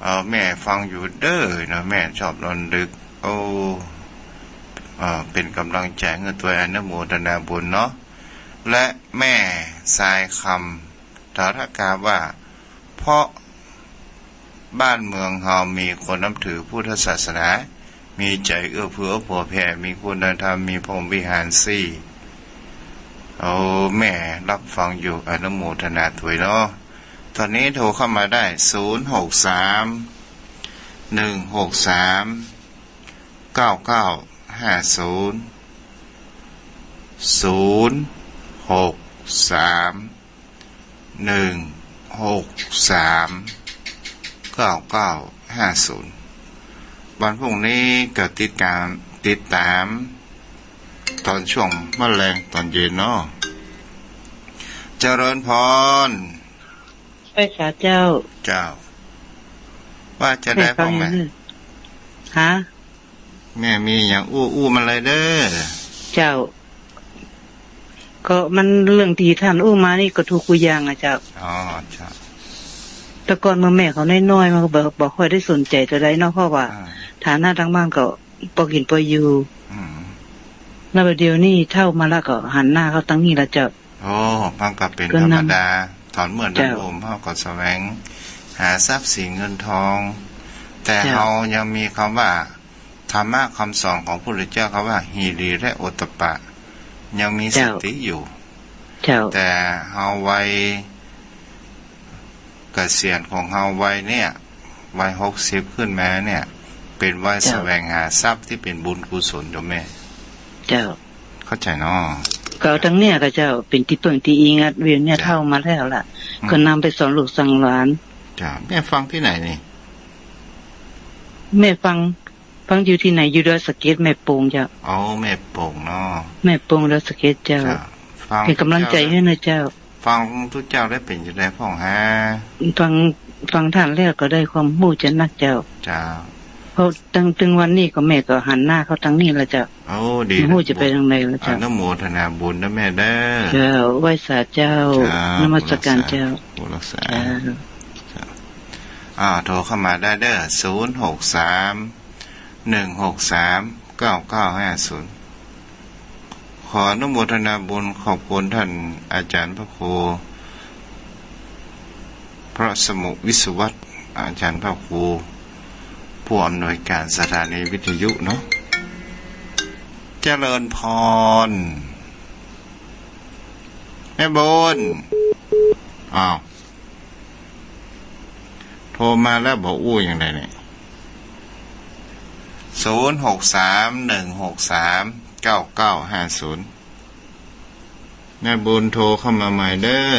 เอ่อ แม่ฟังอยู่เด้อเนาะ แม่ชอบนอนดึก โอ้ เอ่อ เป๋นก๋ำลังใจ๋หื้อตวย อนุโมทนาบุญเนาะ และแม่ทรายคำ ถาธกาว่า เพราะบ้านเมืองเฮามีคนนับถือพุทธศาสนา มีใจ๋เอื้อเฟื้อเผื่อแผ่ มีคุณธรรม มีพรหมวิหารสี่ โอ้ แม่ฮับฟังอยู่ อนุโมทนาตวยเนาะ ต๋อนนี้โทรเข้ามาได้ ศูนย์หกสาม หนึ่งหกสาม เก้าเก้าห้าศูนย์ ศูนย์หกสาม หนึ่งหกสาม เก้าเก้าห้าศูนย์ วันพรุ่งนี้ก็ติดต๋าม ติดต๋ามต๋อนช่วงมะแลงต๋อนเย็นเนาะ เจริญพร ไหว้สาเจ้า เจ้า ว่าจาใดพ่องแม่ แม่ฟังอยู่เน่อ ฮะ แม่มีหยังอู้ อู้มาเลยเน่อ เจ้า ก็มันเรื่องตี้ต้านอู้มานี่ก็ถูกกู้อย่างอะเจ้า อ๋อ เจ้า แต่ก่อนเมื่อแม่เขาน้อยๆ มันก็บ่ บ่ค่อยได้สนใจ๋เต้าใดเนาะ เพราะว่า อ่า ฐานะตางบ้านก็ ปอกิ๋นปออยู่ อืม แล้วเดี๋ยวนี้เฒ่ามาแล้วก็หันหน้าเข้าตางนี้ละเจ้า โอ้ มันก็เป๋นธรรมดา ต๋อนเมื่อ เจ้า หนุ่มๆ เฮาก็แสวงหาทรัพย์สินเงินทอง แต่ เจ้า เฮายังมีกำว่า ธรรมะกำสอนของพระพุทธเจ้า กำว่า หิริและโอตตัปปะ ยังมี เจ้า สติอยู่ เจ้า แต่เฮาวัย เกษียณของเฮาวัยเนี่ย วัยหกสิบขึ้นมาเนี่ย เป๋นวัย เจ้า แสวงหาทรัพย์ตี้เป๋นบุญกุศลเจ้าแม่ เจ้า เข้าใจ๋เนาะ ก็ตางเนี่ยก็เจ้า เป๋นตี้เปิ้งตี้อิงอะ เดี๋ยวเนี่ย เจ้า เฒ่ามาแล้วล่ะ อืม ก็นำไปสอนลูกสอนหลาน เจ้า แม่ฟังตี้ไหนนี่ แม่ฟัง ฟังอยู่ตี้ไหน อยู่ดอยสะเก็ด แม่โป่งเจ้า อ๋อ แม่โป่งเนาะ แม่โป่งดอยสะเก็ดเจ้า เจ้า ฟัง เป๋นก๋ำลังใจ๋หื้อเน่อเจ้า ฟังตุ๊เจ้าแล้วเป๋นจาใดพ่องฮะ ฟัง ฟังต้านแล้วก็ได้ความฮู้จะนักเจ้า เจ้า เพราะตึง ตึงวันนี้ก็แม่ก็หันหน้าเข้าตางนี้ละเจ้า โอ้ ดี ฮู้จะไปตางใดละเจ้า อนุโมทนาบุญนะแม่เน่อ เจ้า ไหว้สาเจ้า เจ้า นมัสก๋านเจ้า ผู้รักษา เจ้า เจ้า อ่า โทรเข้ามาได้เน่อ ศูนย์หกสาม หนึ่งหกสาม เก้าเก้าห้าศูนย์ ขออนุโมทนาบุญขอบคุณต้านอาจ๋ารย์พระครู พระสมุห์ วิศวัฒน์ อาจ๋ารย์พระครู ผู้อำนวยก๋านสถานีวิทยุเนาะ เจริญพร แม่บุญ อ้าว โทรมาแล้วบ่อู้อย่างใดเนี่ย ศูนย์หกสาม หนึ่งหกสาม เก้าเก้าห้าศูนย์ แม่บุญโทรเข้ามาใหม่เน่อ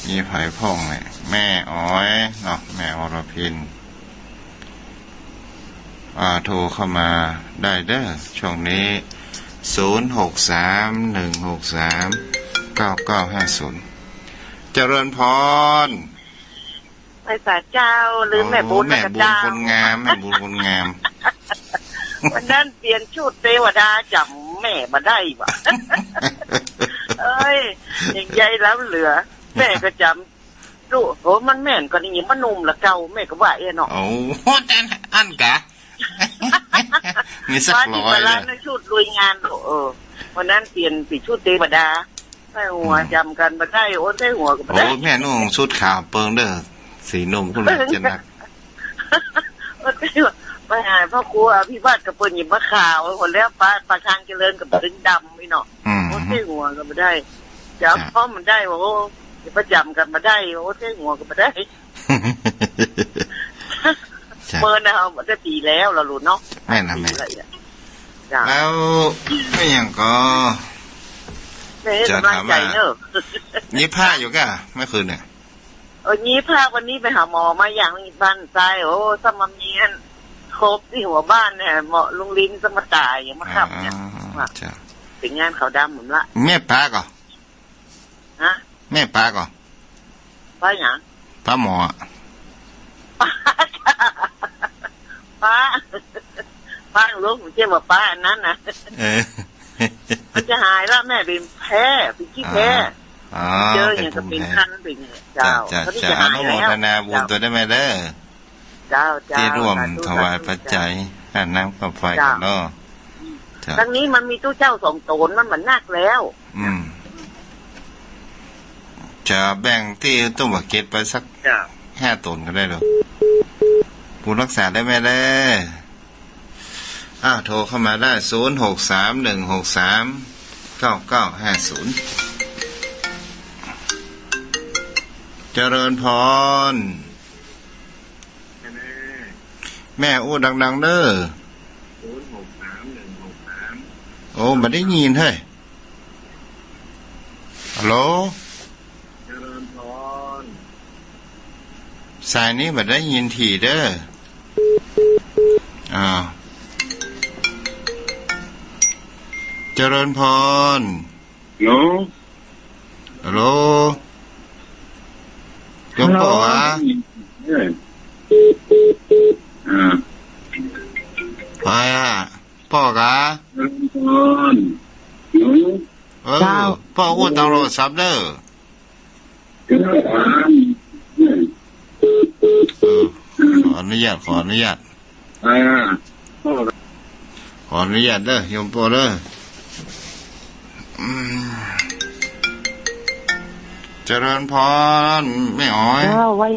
มีใผพ่องเนี่ย แม่อ๋อยเนาะ แม่อรพิน อ่า โทรเข้ามาได้เน่อ ช่วงนี้ ศูนย์หกสาม หนึ่งหกสาม เก้าเก้าห้าศูนย์ เจริญพร ไหว้สาเจ้า ลืมแม่บุญ โอ้ แม่บุญ แล้วก็เจ้า คนงาม แม่บุญคนงาม วันนั้นเปลี่ยนชุดเตวดาจ๋ำแม่บ่ได้วะ เอ้ย ยังใหญ่แล้วเหลือ แม่ก็จ๋ำ ดู โอ้ มันแม่นก็นี่ มันหนุ่มละเก่า แม่ก็ว่าเองเนาะ โอ้ อั้น อั้นกะ มีสักร้อยเลย ในชุดลุยงาน เออ วันนั้นเปลี่ยน เปลี่ยนชุดเตวดา ใส่หัวจ๋ำกั๋นบ่ได้ โอ้ ใส่หัวก็บ่ได้ โอ้ แม่นุ่งชุดขาวเปิงเน่อ สีหนุ่มขึ้นมาจะนัก โอ้ ใส่หัว ไปหาพระครูอภิวัตรกับเปิ้นหยิบมาขาว หัวแล้วปะ ปะทางเจริญกับเปิ้นดำนี่เนาะ อืม โอ้ ใส่หัวก็บ่ได้ จ๋ำ จ้ะ เพราะมันได้ โอ้ จะประจ๋ำกั๋นบ่ได้ โอ้ ใส่หัวก็บ่ได้ จ้ะ เปิ้นน่ะ เอามาแต่ปี๋แล้วล่ะลูกเนาะ แม่นน่ะแม่ ปี๋ละอ่ะ จ้ะ แล้วแม่หยังก็ แม่จะถามว่า กำลังใจ๋เน่อ เย็บผ้าอยู่ก่ะ เมื่อคืนเนี่ย วันนี้ภาค วันนี้ไปหาหมอมาอย่างบ้านใต้ โอ้ ซ้ำมามีอันครบตี้หัวบ้านเนี่ย หมอลุงลินซ้ำมาต๋ายอย่างเมื่อค่ำเนี่ย อ่า ว่า เจ้า เป๋นงานขาวดำหมดละ แม่ปาก่อ ฮะ แม่ปาก่อ ปาหยัง ปาหมออะ ปา ปา ปาหลวง ผมเรียกว่าปาอันนั้นนะ เออ มันจะหายละ แม่เป๋นแพ้ เป๋นขี้แพ้ อ๋อ อ๋อ เจออย่างกับเป๋นคัน เป๋น เป๋นแพ้ เจ้า เจ้า เจ้า เขาจะ เจ้า หายแล้ว อนุโมทนาบุญ เจ้า ตวยเน่อแม่เน่อ เจ้า เจ้า ตี้ร่วม สาธุ ถวาย สาธุ ปัจจัย เจ้า ค่าน้ำค่าไฟ เจ้า กั๋นเนาะ อืม เจ้า ตังนี้มันมีตุ๊เจ้าสองต๋น มันบ่นักแล้ว อืม จะแบ่งตี้ตุ๊บ่าเก็ตไปสัก เจ้า ห้าต๋นก็ได้เหรอ บุญฮักษาเน่อแม่เน่อ อ้าว โทรเข้ามาได้ ศูนย์หกสามหนึ่งหกสามเก้าเก้าห้าศูนย์ เจริญพร แม่อู้ดังๆ เน่อ ศูนย์หกสามหนึ่งหกสาม โอ้ บ่ได้ยินเฮ้ย ฮัลโหล เจริญพร สายนี้บ่ได้ยินถี่เน่อ อ้าว เจริญพร ฮัลโหล ฮัลโหล โยมป้อ ฮัลโหล กา เออ อ่า ใผอะ ป้อกา เจริญพร ฮัลโหล เออ เจ้า ป้ออู้ตางโทรศัพท์เน่อ เออ ขออนุญาต ขออนุญาต อ่า ขออนุญาตเน่อ โยมป้อเน่อ อืม เจริญพร แม่อ๋อย เจ้า ไหว้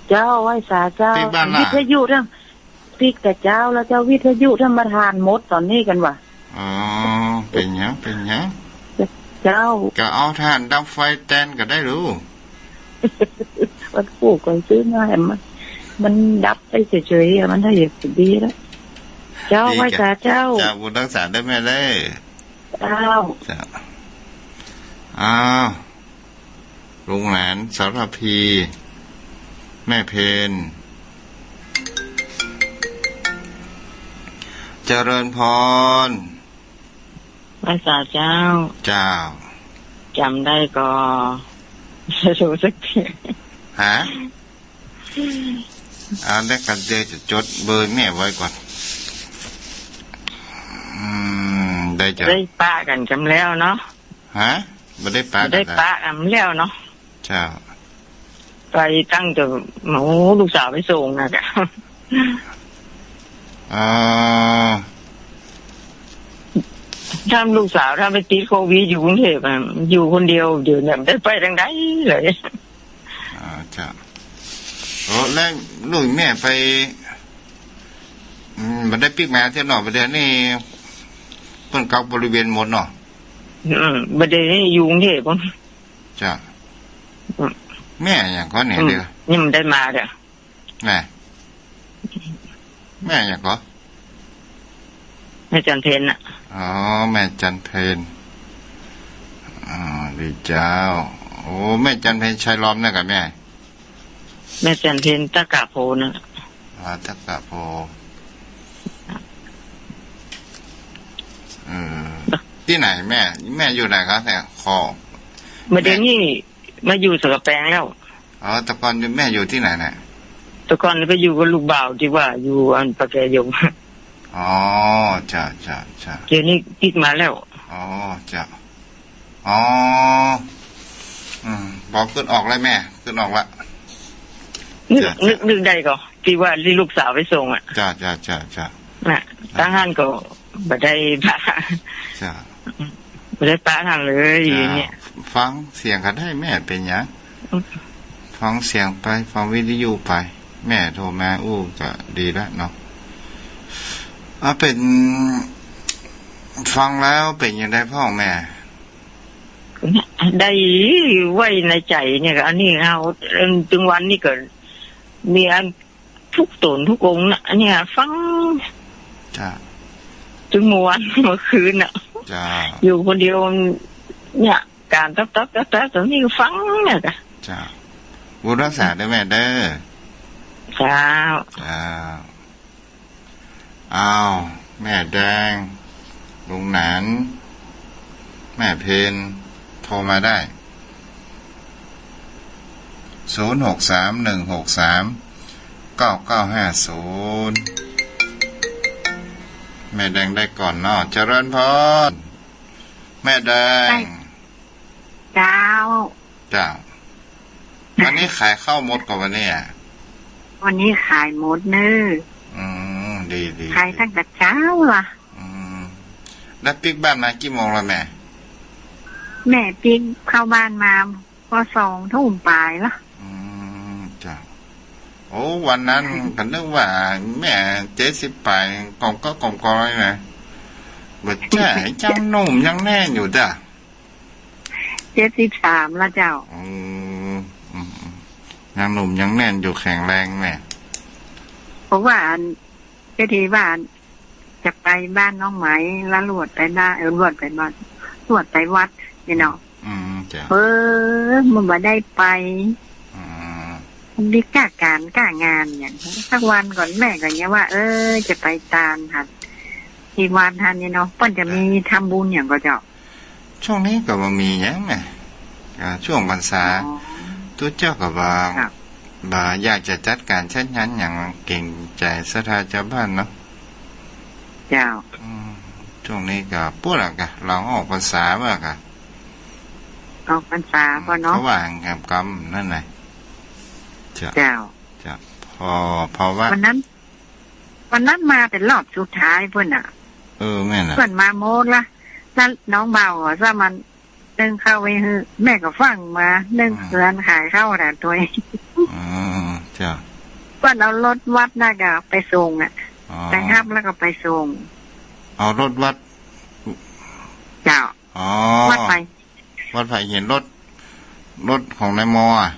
เจ้า ไหว้สาเจ้า ปิ๊กบ้านล่ะ วิทยุเรื่อง ปิ๊กแต่เจ๊าแล้วเจ้า วิทยุธรรมทานหมดต๋อนนี้กั๋นว่ะ อ๋อ เป๋นหยัง เป๋นหยัง เจ้า ก็เอาถ่านดับไฟแตนก็ได้ลูก มันปลูกไว้ซื้อมา มัน มันดับไปเฉยๆอะ มันถ้าอยากจะดีแล้ว เจ้า ดี ไหว้สาเจ้า เจ้า บุญฮักษาเน่อแม่เน่อ เจ้า เจ้า อ้าว ลุงหลาน สารภี แม่เพน เจริญพร ไหว้สาเจ้า เจ้า จ๋ำได้ก่อ บ่ฮู้สักที ฮะ เอา เดี๋ยวกั๋น เดี๋ยวจะจดเบอร์แม่ไว้ก่อน อืม ได้จ้ะ ได้ปะกั๋นจ๋ำแล้วเนาะ ฮะ บ่ได้ปะกั๋น บ่ได้ปะกั๋นแล้วเนาะ เจ้า ไปตั้งแต่ โอ้ ลูกสาวไปส่งน่ะ อ่า ถ้าลูกสาวถ้าไปติดโควิดอยู่กรุงเทพฯอะ อยู่คนเดียว เดี๋ยวนี้บ่ได้ไปตางใดเลย อ่า เจ้า โอ้ แล้วลูกแม่ไป อืม บ่ได้ปิ๊กมาเตื้อเนาะ บ่าเดี๋ยวนี้เปิ้นกักบริเวณหมดเนาะ อืม บ่าเดี๋ยวนี้อยู่กรุงเทพฯ เจ้า อืม แม่หยังก่อเนี่ย อืม เดี๋ยว ยังบ่ได้มาเตื้อ แม่ แม่หยังก่อ แม่จันเพญน่ะ อ๋อ แม่จันเพญ อ๋อ ดีเจ้า โอ้ แม่จันเพญ ชัยล้อมนะก่อแม่ แม่จันเพญ ตะกะโพน่ะ อ๋อ ตะกะโพ เออ ตี้ไหนแม่ แม่อยู่ไหนครับเนี่ย ขอ บ่าเดี๋ยวนี้ แม่ มาอยู่สันกำแปงแล้ว อ๋อ แต่ก่อนแม่อยู่ตี้ไหนเนี่ย แต่ก่อนไปอยู่กับลูกบ่าวตี้ว่าอยู่อันป่าแกยม อ๋อ เจ้า เจ้า เจ้า เดี๋ยวนี้ปิ๊กมาแล้ว อ๋อ เจ้า อ๋อ อืม ปอขึ้นออกแล้วแม่ ขึ้นออกละ นึก เจ้า นึก เจ้า นึกได้ก่อ ตี้ว่าตี้ลูกสาวไปส่งอะ เจ้า เจ้า เจ้า เจ้า น่ะ อ่า ตางหั้นก็บ่ได้ปะ เจ้า บ่ได้ปะหั้นเลย เจ้า เนี่ย ฟังเสียงก็ได้แม่ เป๋นหยัง อืม ฟังเสียงไป ฟังวิทยุไป แม่โทรมาอู้ก็ดีละเนาะ อ่ะ เป๋น ฟังแล้วเป๋นหยังใดพ่องแม่ ได้ไว้ในใจ๋เนี่ย อันนี้เฮา เอิ่ม ตึงวันนี้ก็มีอัน ทุกต๋นทุกองค์น่ะ อันเนี้ยฟัง เจ้า ตึงเมื่อวานเมื่อคืนน่ะ เจ้า อยู่คนเดียว เนี่ย ก๋านตับๆๆๆ ต๋อนนี้ก็ฟังเนี่ยจ้ะ เจ้า บุญรักษาเด้อแม่เด้อ เจ้า เจ้า อ้าว แม่แดง ลุงหนาน แม่เพน โทรมาได้ ศูนย์หกสาม หนึ่งหกสาม เก้าเก้าห้าศูนย์ แม่แดงได้ก่อนเนาะ เจริญพร แม่แดง ได้ เจ้า เจ้า วันนี้ขายข้าวหมดก่อวันนี้อะ วันนี้ขายหมดเน้อ อืม ดี ดี ขายตั้งแต่เจ๊าละ อืม แล้วปิ๊กบ้านมากี่โมงแล้วแม่ แม่ปิ๊กเข้าบ้านมาก็สองทุ่มปลายละ อืม เจ้า โอ้ วันนั้นก็นึกว่าแม่เจ็ดสิบปลาย ก่อมก็ก่อมกอเลยนะ บ่ใจ้ ยังหนุ่มยังแน่นอยู่เต๊อะ เจ็ดสิบสามละเจ้า อืม อืม อืม ยังหนุ่มยังแน่นอยู่ แข็งแรงแม่ เพราะว่าอัน ก็ดีว่าอัน จะไปบ้านน้องไหม แล้วลวดไปบ้าน เออ ลวดไปบ้าน ลวดไปวัดนี่เนาะ อืม เจ้า เออ มันบ่ได้ไป อืม มันมีก้าก๋านก้างานอย่าง สักวันก่อนแม่ก็ยังว่า เออ จะไปตานหั้น ที่วัดหั้นนี่เนาะ เปิ้นจะมีทำบุญอย่างก่อเจ้า ช่วงนี้ก็บ่มีหยังนะ อ่า ช่วงพรรษา อ๋อ ตุ๊เจ้าก็บ่า ครับ บ่าอยากจะจัดก๋านจัดงานหยัง เกรงใจ๋ศรัทธาจาวบ้านเนาะ เจ้า อืม ช่วงนี้ก็ปู้นละกะ ลาวออกพรรษาว่ากะ ออกพรรษา อืม ป้อเนาะ เขาว่าแหมกำนั่นแหละ เจ้า เจ้า เจ้า พอ เพราะว่า วันนั้น วันนั้นมาเป๋นรอบสุดท้ายเปิ้นน่ะ เออ แม่นละ เปิ้นมาหมดละ แล้วน้องบ่าวก็ซ้ำมันนึ่งข้าวไว้หื้อ แม่ก็ฟั่งมานึ่ง อืม เฮือนขายข้าวน่ะตวย อืม เจ้า เปิ้นเอารถวัดน่ะก็ไปส่งอะ อ๋อ ไปฮับแล้วก็ไปส่ง เอารถวัด เจ้า อ๋อ วัดไป วัดไผ่หิน รถ รถของนายมออะ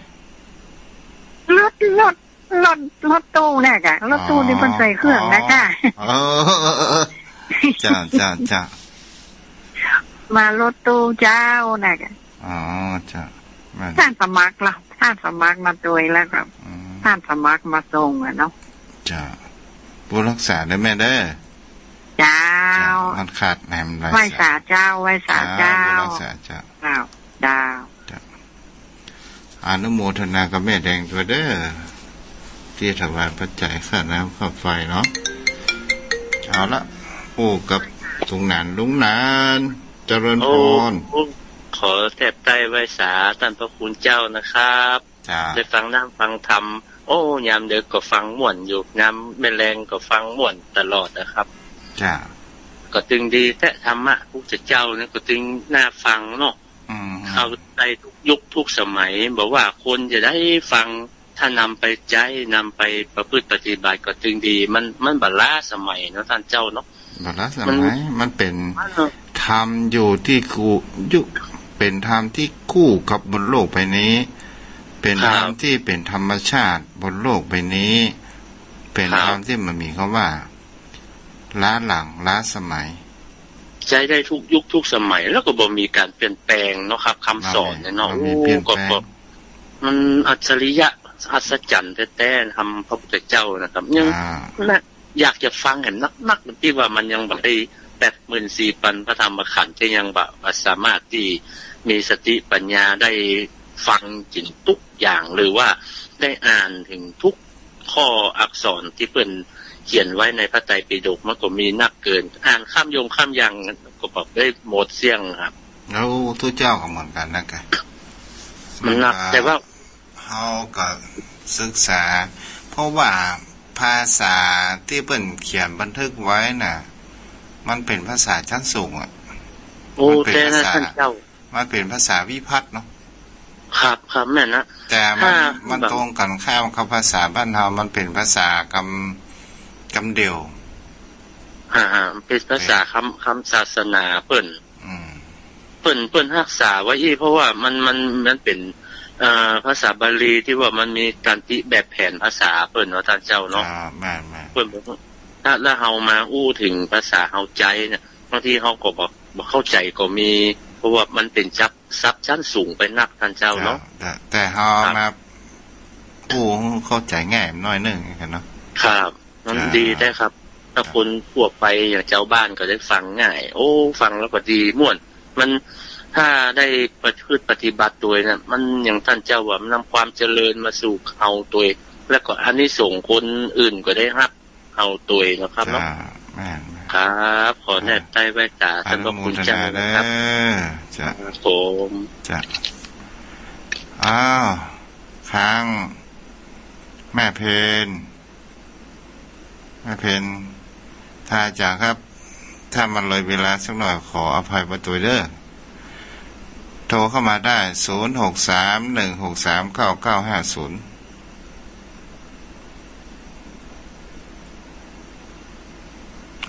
รถ รถ รถ รถตู้เนี่ยกะ รถตู้ อ๋อ ตี้เปิ้นใส่เครื่องนะกะ อ๋อ เออ เออ เออ เออ เจ้า เจ้า เจ้า มารถตู้เจ้าน่ะกะ อ๋อ เจ้า แม่น ต้านสมัครละ ต้านสมัครมาตวยแล้วก็ อืม ต้านสมัครมาส่งอะเนาะ เจ้า บุญรักษาเด้อแม่เด้อ เจ้า เจ้า มันขาดแหมหลาย ไหว้สาเจ้า ไหว้สาเจ้า เจ้า บุญรักษาเจ้า เจ้า เจ้า เจ้า อนุโมทนากับแม่แดงตวยเด้อ ตี้ถวายปัจจัยค่าน้ำค่าไฟเนาะ เอาละ อู้กับลุงหนาน ลุงหนาน เจริญพร โอ้ ขอแทบใต้ไหว้สาต้านพระคุณเจ้านะครับ เจ้า ได้ฟังน้ำฟังธรรม โอ้ ยามเดิกก็ฟังม่วนอยู่ ยามแม่แลงก็ฟังม่วนตลอดนะครับ เจ้า ก็ตึงดีแต๊ ธรรมะพระพุทธเจ้านี่ก็ตึงน่าฟังเนาะ อืม เข้าใต้ทุกยุคทุกสมัย บ่ว่าคนจะได้ฟัง ถ้านำไปใจ๊ นำไปประพฤติปฏิบัติก็ตึงดี มัน มันบ่ล้าสมัยเนาะต้านเจ้าเนาะ บ่ล้าสมัย มัน มันเป๋น มันเนาะ ธรรมอยู่ที่คู่ อยู่ เป๋นธรรมที่คู่กับบนโลกใบนี้ เป๋นธรรม ครับ ตี้เป๋นธรรมชาติบนโลกใบนี้ เป๋น ครับ ธรรมตี้บ่มีกำว่า ล้าหลัง ล้าสมัย ใจ๊ได้ทุกยุคทุกสมัย แล้วก็บ่มีก๋านเปลี่ยนแปลงเนาะครับ กำสอนเนี่ยเนาะ บ่มี บ่มีเปลี่ยนแปลง โอ้ ก็ ก็ มันอัจฉริยะ อัศจรรย์แต๊ๆ ธรรมพระพุทธเจ้านะครับ ยัง อ่า นะ อยากจะฟังแหมนักๆ ตี้ว่ามันยังบ่ได้แปดหมื่นสี่ปันพระธรรมขันธ์ ตี้ยังบ่ บ่สามารถตี้มีสติปัญญาได้ฟังจริงทุกอย่าง หรือว่าได้อ่านถึงทุกข้ออักษรตี้เปิ้นเขียนไว้ในพระไตรปิฎก มันก็มีนักเกิน อ่านข้ามยงข้ามยังก็บ่ได้หมดเสี้ยงครับ แล้วตุ๊เจ้าก็เหมือนกั๋นนะกะ มันนัก มันก็ แต่ว่า เฮาก็ศึกษา เพราะว่าภาษาตี้เปิ้นเขียนบันทึกไว้น่ะ มันเป๋นภาษาชั้นสูงอะ โอ้ มันเป๋น แต่นะ ภาษา ต้านเจ้า มันเป๋นภาษาวิภัตติเนาะ ครับ ครับ แม่นนะ แต่มัน ถ้า มัน แบบ ตรงกั๋นข้ามกับภาษาบ้านเฮา มันเป๋นภาษากำ กำเดี่ยว อ่า อ่า มันเป๋นภาษา เป๋น กำ กำศาสนาเปิ้น อืม เปิ้น เปิ้นฮักษาไว้อี้ เพราะว่ามัน มัน มันเป๋น เอ่อ ภาษาบาลีตี้ว่ามันมีก๋านติแบบแผนภาษาเปิ้นเนาะ ต้านเจ้าเนาะ อ่า แม่นๆ เปิ้นบอกว่า ถ้า ถ้าเฮามาอู้เถิงภาษาเฮาใจ๊เนี่ย บางทีเฮาก็บ่ บ่เข้าใจ๋ก็มี เพราะว่ามันเป๋นศัพท์ ศัพท์ชั้นสูงไปนัก ต้านเจ้าเนาะ เจ้า แต่ แต่เฮา ครับ มา เข้าใจ๋ง่ายหน้อยนึ่งกั๋นเนาะ ครับ มัน จ้ะ ดีแต๊ครับ ถ้า ครับ คนทั่วไปอย่างจาวบ้านก็ได้ฟังง่าย โอ้ ฟังแล้วก็ดีม่วน มัน ถ้าได้ประพฤติปฏิบัติตวยนะ มันอย่างต้านเจ้าว่า มันนำความเจริญมาสู่เฮาตวย แล้วก็อานิสงส์คนอื่นก็ได้ฮับ เฮาตวยนะครับเนาะ จ้ะ แม่นๆ ครับ ขอแนบใต้ไหว้ต๋า อนุโมทนา ต้านพระคุณเจ้านะครับ เด้อ จ้ะ ครับผม จ้ะ อ้าว ข้างแม่เพญ แม่เพญ ถ้าจ๋าครับ ถ้ามันเลยเวลาสักหน่อย ขออภัยมาตวยเด้อ โทรเข้ามาได้ ศูนย์หกสาม หนึ่งหกสาม เก้าเก้าห้าศูนย์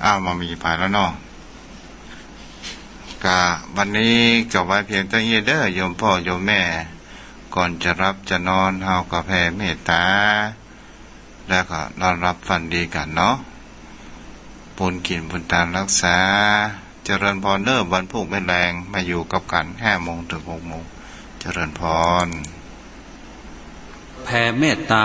อ้าว มามีผายแล้วเนาะ กะวันนี้ก็ไว้เพียงเต้านี้เด้อ โยมป้อโยมแม่ ก่อนจะหลับจะนอน เฮาก็แผ่เมตต๋า แล้วก็นอนหลับฝันดีกั๋นเนาะ บุญกิ๋นบุญตานฮักษา เจริญพรเด้อ วันพูกแม่แลง มาอยู่กับกั๋น ห้าโมงเถิงหกโมง เจริญพร แผ่เมตต๋า